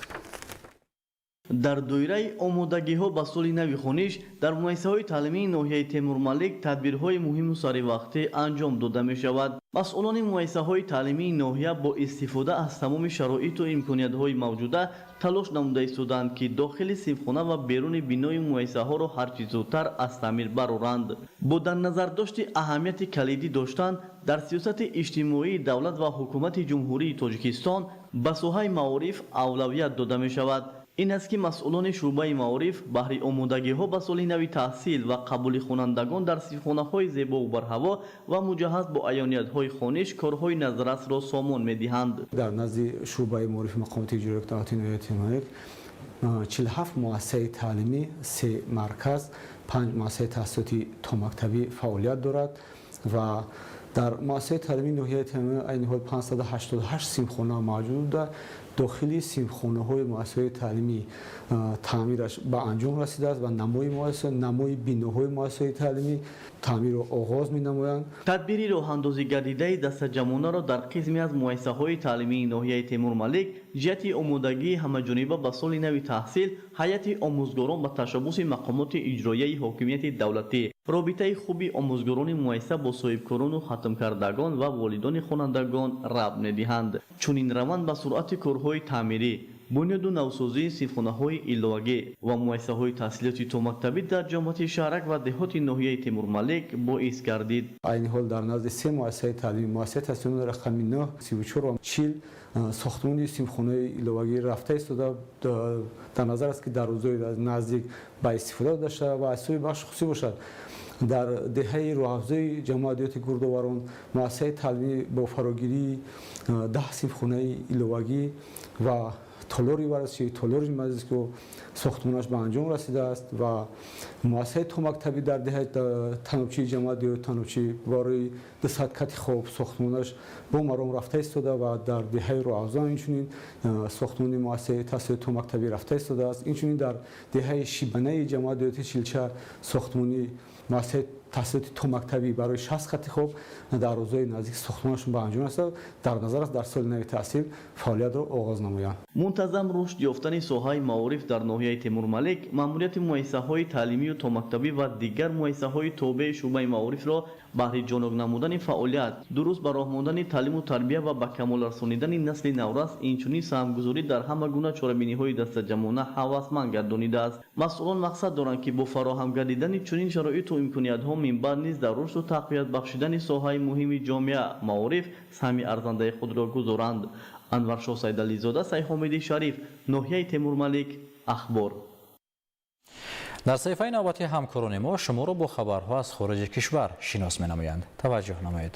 Дар доираи омодагиҳо ба соли нави хониш дар муассисаҳои таълимии ноҳияи Темурмалик тадбирҳои муҳиму саривақтӣ анҷом дода мешавад. Масъулони муассисаҳои таълимии ноҳия бо истифода аз тамоми шароиту имкониятҳои мавҷуда талош намуда истодаанд, ки дохили синфхона ва беруни бинои муассисаҳоро ҳарчи зудтар аз таъмир бароранд. Бо дар назардошти аҳамияти калидӣ доштан дар сиёсати иҷтимоии давлат ва ҳукумати Ҷумҳурии Тоҷикистон ба соҳаи маориф авлавият дода мешавад. Ин аст, ки масъулони шӯъбаи маориф баҳри омодагиҳо ба соли нави таҳсил ва қабули хонандагон дар синфхонаҳои зебову барҳаво ва муҷаҳҳаз бо аёниятҳои хониш корҳои назаррасро сомон медиҳанд. Дар назди шӯъбаи маорифи мақомоти иҷроияи давлатии ноҳияи Темурмалик 47 муассисаи таълимӣ, 3 марказ, 5 муассисаи таҳсилоти томактабӣ фаъолият дорад ва дар муассисаи таълимии ноҳияи Темурмалик айни ҳол 588 синфхона мавҷуд буда, дохили синфхонаҳои муассисаҳои таълимӣ таъмираш ба анҷом расидааст ва намои муассиса, намои биноҳои муассисаҳои таълимӣ таъмирро оғоз менамоянд. Тадбири роҳандозӣ гардидаи дастаҷамонаро дар қисме аз муассисаҳои таълимии ноҳияи Темурмалик ҷиҳати омодагии ҳамаҷониба ба соли нави таҳсил ҳайати омӯзгорон ба ташаббуси мақомоти иҷроияи ҳокимияти давлатӣ, робитаи хуби омӯзгорони муассиса бо соҳибкорону хатмкардагон ва волидони хонандагон рабт медиҳанд. Чунин раванд ба суръати корҳои таъмирӣ, бунёду навсозии синфхонаҳои иловагӣ ва муассисаҳои таҳсилоти томактабӣ дар ҷамоати шаҳрак ва деҳоти ноҳияи Темурмалик боис гардид. Айни ҳол дар назди 3 муассисаи таълимӣ, муассисаи таҳсилоти рақами 9, 34 ва 40 сохтмони синфхонаи иловагӣ рафта истода, дар назар аст, ки дар рӯзҳои наздик ба истифода дода шавад ва аз ҳисоби бахши хусусӣ бошад. Дар деҳаи Рӯҳафзои ҷамоати деҳоти Гурдоварон муассисаи таълимӣ бо фарогирии 10 синфхонаи иловагӣ ва толори варзишӣ, толори маҷлисгоҳ сохтмонаш ба анҷом расидааст ва муассисаи томактабӣ дар деҳаи Танобчии ҷамоати деҳоти Танобчӣ барои 200 кати хоб сохтмонаш бо маром рафта истода ва дар деҳаи Роҳафзан инчунин сохтмони муассисаи таҳсилоти томактабӣ рафта истодааст. Инчунин дар деҳаи Шибанаи ҷамоати деҳоти Чилча сохтмони муассисаи таҳсилоти томактабӣ барои 60 хати хоб дар рӯзҳои наздик сохтмонашон ба анҷом расад. Дар назар аст, дар соли нави таҳсил фаъолиятро оғоз намоянд. Мунтазам рушд ёфтани соҳаи маориф дар ноҳияи Темурмалик маъмурияти муассисаҳои таълимию томактабӣ ва дигар муассисаҳои тобеи шӯъбаи маорифро баҳри ҷонок намудани фаъолият, дуруст ба роҳ мондани таълиму тарбия ва ба камол расонидани насли наврас, инчунин саҳмгузорӣ дар ҳама гуна чорабиниҳои дастаҷамъона ҳавасманд гардонидааст. Масъулон мақсад доранд, ки бо фароҳам гардидани чунин шароиту имкониятҳо минбаъд низ дар рушду тақвият бахшидани соҳаи муҳими ҷомеа маориф саҳми арзандаи худро гузоранд. Анваршоҳ Сайдализода, Сайҳомиди Шариф, ноҳияи Темурмалик, Ахбор. Дар саҳифаи навбати ҳамкорони мо шуморо бо хабарҳо аз хориҷи кишвар шинос менамоянд. Таваҷҷӯҳ намоед.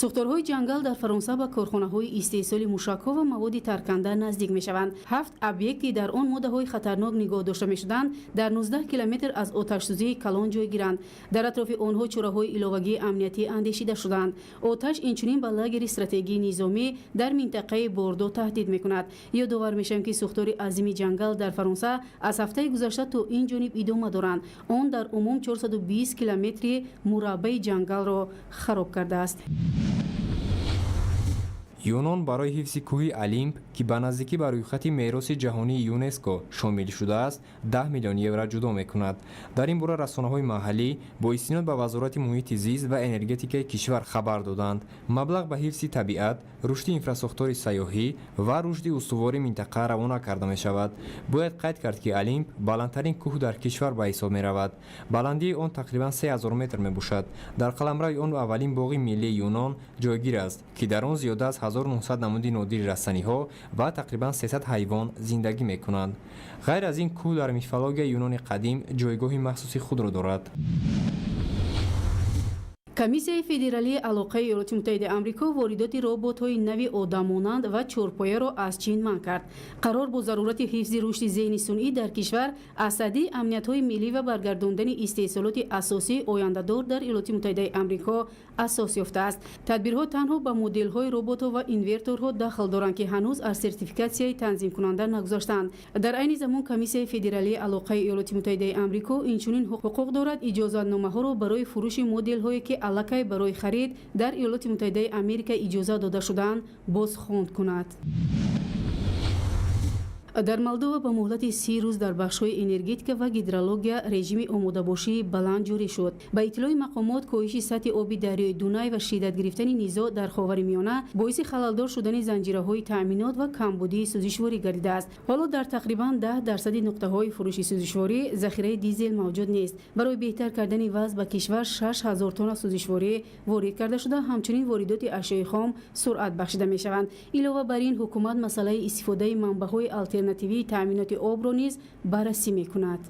Сӯхторҳои ҷангал дар Фаронса ба корхонаҳои истеҳсоли мушакҳо ва маводи тарканда наздик мешаванд. 7 объекти дар он моддаҳои хатарнок нигоҳ дошта мешуданд, дар 19 километр аз оташсӯзии калон ҷойгиранд. Дар атрофи онҳо чораҳои иловагии амниятӣ андешида шуданд. Оташ инчунин ба лагери стратегии низомӣ дар минтақаи Бордо таҳдид мекунад. Ёдовар мешавем, ки сӯхтори азими ҷангал дар Фаронса аз ҳафтаи гузашта то ин ҷониб идома доранд. Он дар умум 420 километри мураббаи ҷангалро хароб кардааст. Юнон барои ҳифзи кӯҳи Олимп, ки ба наздикӣ ба рӯйхати мероси ҷаҳонии ЮНЕСКО шомил шудааст, 10 миллион евро ҷудо мекунад. Дар ин бора расонаҳои маҳаллӣ бо истинод ба Вазорати муҳити зист ва энергетикаи кишвар хабар доданд. Маблағ ба ҳифзи табиат, рушди инфрасохтори сайёҳӣ ва рушди устувори минтақа равона карда мешавад. Бояд қайд кард, ки Олимп баландтарин кӯҳ дар кишвар ба ҳисоб меравад. Баландии он тақрибан 3000 метр мебошад. Дар қаламрави он аввалин боғи миллии Юнон ҷойгир аст, ки дар он зиёда аз 1900 намуди нодири растаниҳо ва тақрибан 300 ҳайвон зиндагӣ мекунанд. Ғайр аз ин, кӯҳ дар мифологияи Юнони қадим ҷойгоҳи махсуси худро дорад. Комиссияи федералии алоқаи Иёлоти Муттаҳидаи Амрико воридоти роботҳои нави одаммонанд ва чорпояро аз Чин манъ кард. Қарор бо зарурати ҳифзи рушди зеҳни сунъӣ дар кишвар аз садаи амниятҳои миллӣ ва баргардондани истеҳсолоти асосии ояндадор дар Иёлоти Муттаҳидаи Амрико асос ёфтааст. Тадбирҳо танҳо ба моделҳои роботҳо ва инверторҳо дахл доранд, ки ҳанӯз аз сертификатсияи танзимкунанда нагузаштаанд. Дар айни замон Комиссияи федералии алоқаи Иёлоти Муттаҳидаи Амрико инчунин ҳуқуқ дорад иҷозатномаҳоро барои фурӯши моделҳое, ки аллакай барои харид дар Иёлоти Муттаҳидаи Америка иҷозат дода шудаанд, бозхонд кунад. Дар Молдова ба муҳлати 30 рӯз дар бахшҳои энергетика ва гидрология режими омодабошии баланд ҷорӣ шуд. Ба иттилои мақомот, коҳиши сатҳи оби дарёи Дунай ва шиддат гирифтани низоъ дар Ховари Миёна боиси халалдор шудани занҷираҳои таъминот ва камбудии сӯзишворӣ гардидааст. Ҳоло дар тақрибан 10% нуқтаҳои фурӯши сӯзишворӣ захираи дизел мавҷуд нест. Барои беҳтар кардани вазъ ба кишвар 6000 тонна сӯзишворӣ ворид карда шуда, ҳамчунин воридоти ашёи хом суръат бахшида мешаванд. Илова бар ин, ҳукумат масъалаи истифодаи манбаъҳои алтернативии таъминоти обро низ баррасӣ мекунад.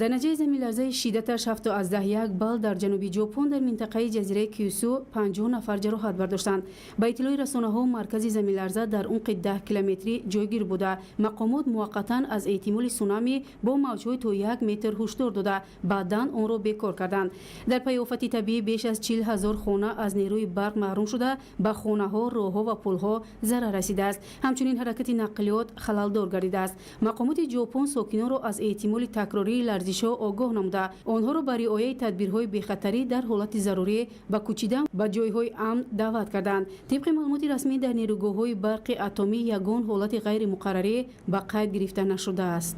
Дар натиҷаи заминларзаи шиддаташ 7.1 балл дар ҷануби Ҷопон дар минтақаи ҷазираи Кюсю 50 нафар ҷароҳат бардоштанд. Ба иттилои расонаҳо, маркази заминларза дар умқи 10 километрӣ ҷойгир буда. Мақомот муваққатан аз эҳтимоли сунами бо мавҷҳои то 1 метр ҳушдор дода, баъдан онро бекор карданд. Дар пайи офати табиӣ беш аз 40 000 хона аз нерӯи барқ маҳрум шуда, ба хонаҳо, роҳҳо ва пулҳо зарар расидааст. Ҳамчунин ҳаракати нақлиёт халалдор гардидааст. Мақомоти Ҷопон сокинонро аз эҳтимоли такрории ларзишҳо огоҳ намуда, онҳоро ба риояи тадбирҳои бехатарӣ дар ҳолати зарурӣ ба кӯчидан ба ҷойҳои амн даъват карданд. Тибқи маълумоти расмӣ, дар нерӯгоҳҳои барқи атомӣ ягон ҳолати ғайримуқаррарӣ ба қайд гирифта нашудааст.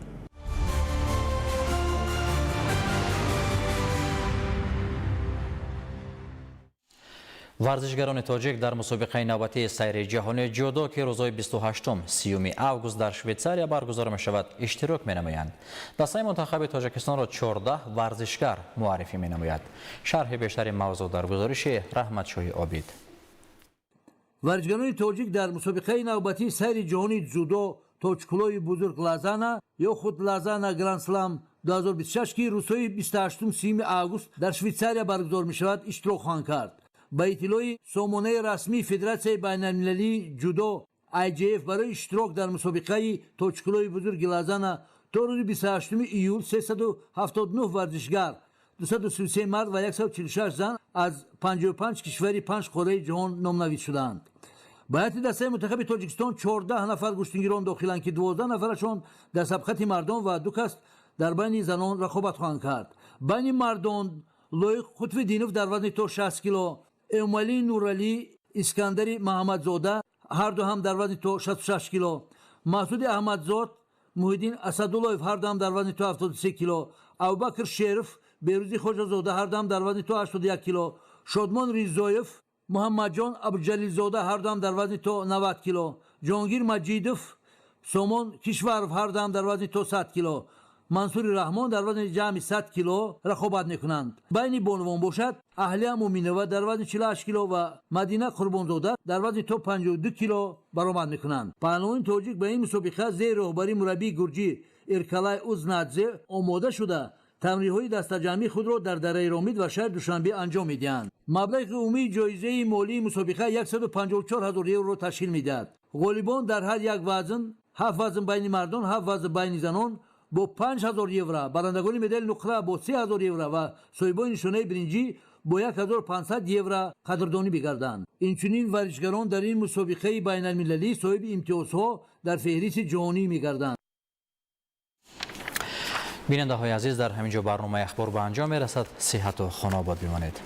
Варзишгарони тоҷик дар мусобиқаи навбатии сайри ҷаҳонии ҷудо, ки рӯзҳои 28-30 август дар Швейтсария баргузор мешавад, иштирок менамоянд. Дастаи мунтахаби Тоҷикистонро 14 варзишгар муаррифӣ менамояд. Шарҳи бештари мавзӯъ дар гузориши Раҳматшоҳи Обид. Варзишгарони тоҷик дар мусобиқаи навбатии сайри ҷаҳонии ҷудо тоҷкулои бузург Лозанна ё худ Лозанна Гранд-Слам 2026, ки рӯзҳои 28-30 август дар Швейтсария баргузор мешавад, иштирок хоҳанд кард. Ба иттилои сомонаи расмии Федератсияи байналмилалии ҷудо IJF барои иштирок дар мусобиқаи Точкулои бузурги Лозанна то рӯзи 28 июл 379 варзишгар, 233 мард ва 146 зан аз 55 кишвари панҷ қораи ҷаҳон номнавис шудаанд. Ба ҳайати дастаи мунтахаби Тоҷикистон 14 нафар гӯштингирон дохиланд, ки 12 нафарашон дар сабқати мардон ва ду кас дар байни занон рақобат хоҳанд кард. Байни мардон Лоиқ Қутбиддинов дар вазни то 60 кило, Эмомалӣ Нуралӣ, Искандари Маҳаммадзода ҳарду ҳам дар вазни то 66 кило, Маҳсуди Аҳмадзод, Муҳиддин Асадуллоев ҳарду ҳам дар вазни то 73 кило, Абубакр Шеров, Берӯзи Хоҷазода ҳарду ҳам дар вазни то 81 кило, Шодмон Ризоев, Муҳаммадҷон Абуҷалилзода ҳарду ҳам дар вазни то 90 кило, Ҷонгир Маҷидов, Сомон Кишваров ҳарду ҳам дар вазни то 100 кило, Мансури Раҳмон дар вазни ҷамъи 100 кило рақобат мекунанд. Байни бонувон бошад, Аҳлия Муминова дар вазни 48 кило ва Мадина Қурбонзода дар вазни то 52 кило баромад мекунанд. Паҳлавони тоҷик ба ин мусобиқа зери роҳбарии мураббии гурҷӣ Иркалай Узнадзе омода шуда, тамринҳои дастаҷамъии худро дар дараи Ромид ва шаҳри Душанбе анҷом медиҳанд. Маблағи умумии ҷоизаи молии мусобиқа 154 ҳазор евроро ташкил медиҳад. Ғолибон дар ҳар як вазн, ҳафт вазн байни мардон, ҳафт вазн байни занон, бо 5000 евро, барандагони медали нуқра бо 3000 евро ва соҳибони нишонаи биринҷӣ бо 1500 евро қадрдонӣ мегарданд. Инчунин варзишгарон дар ин мусобиқаи байналмилалӣ соҳиби имтиёзҳо дар феҳристи ҷаҳонӣ мегарданд. Бинандаҳои азиз, дар ҳамин ҷо барномаи ахбор ба анҷом мерасад. Сиҳату хонобод бимонед.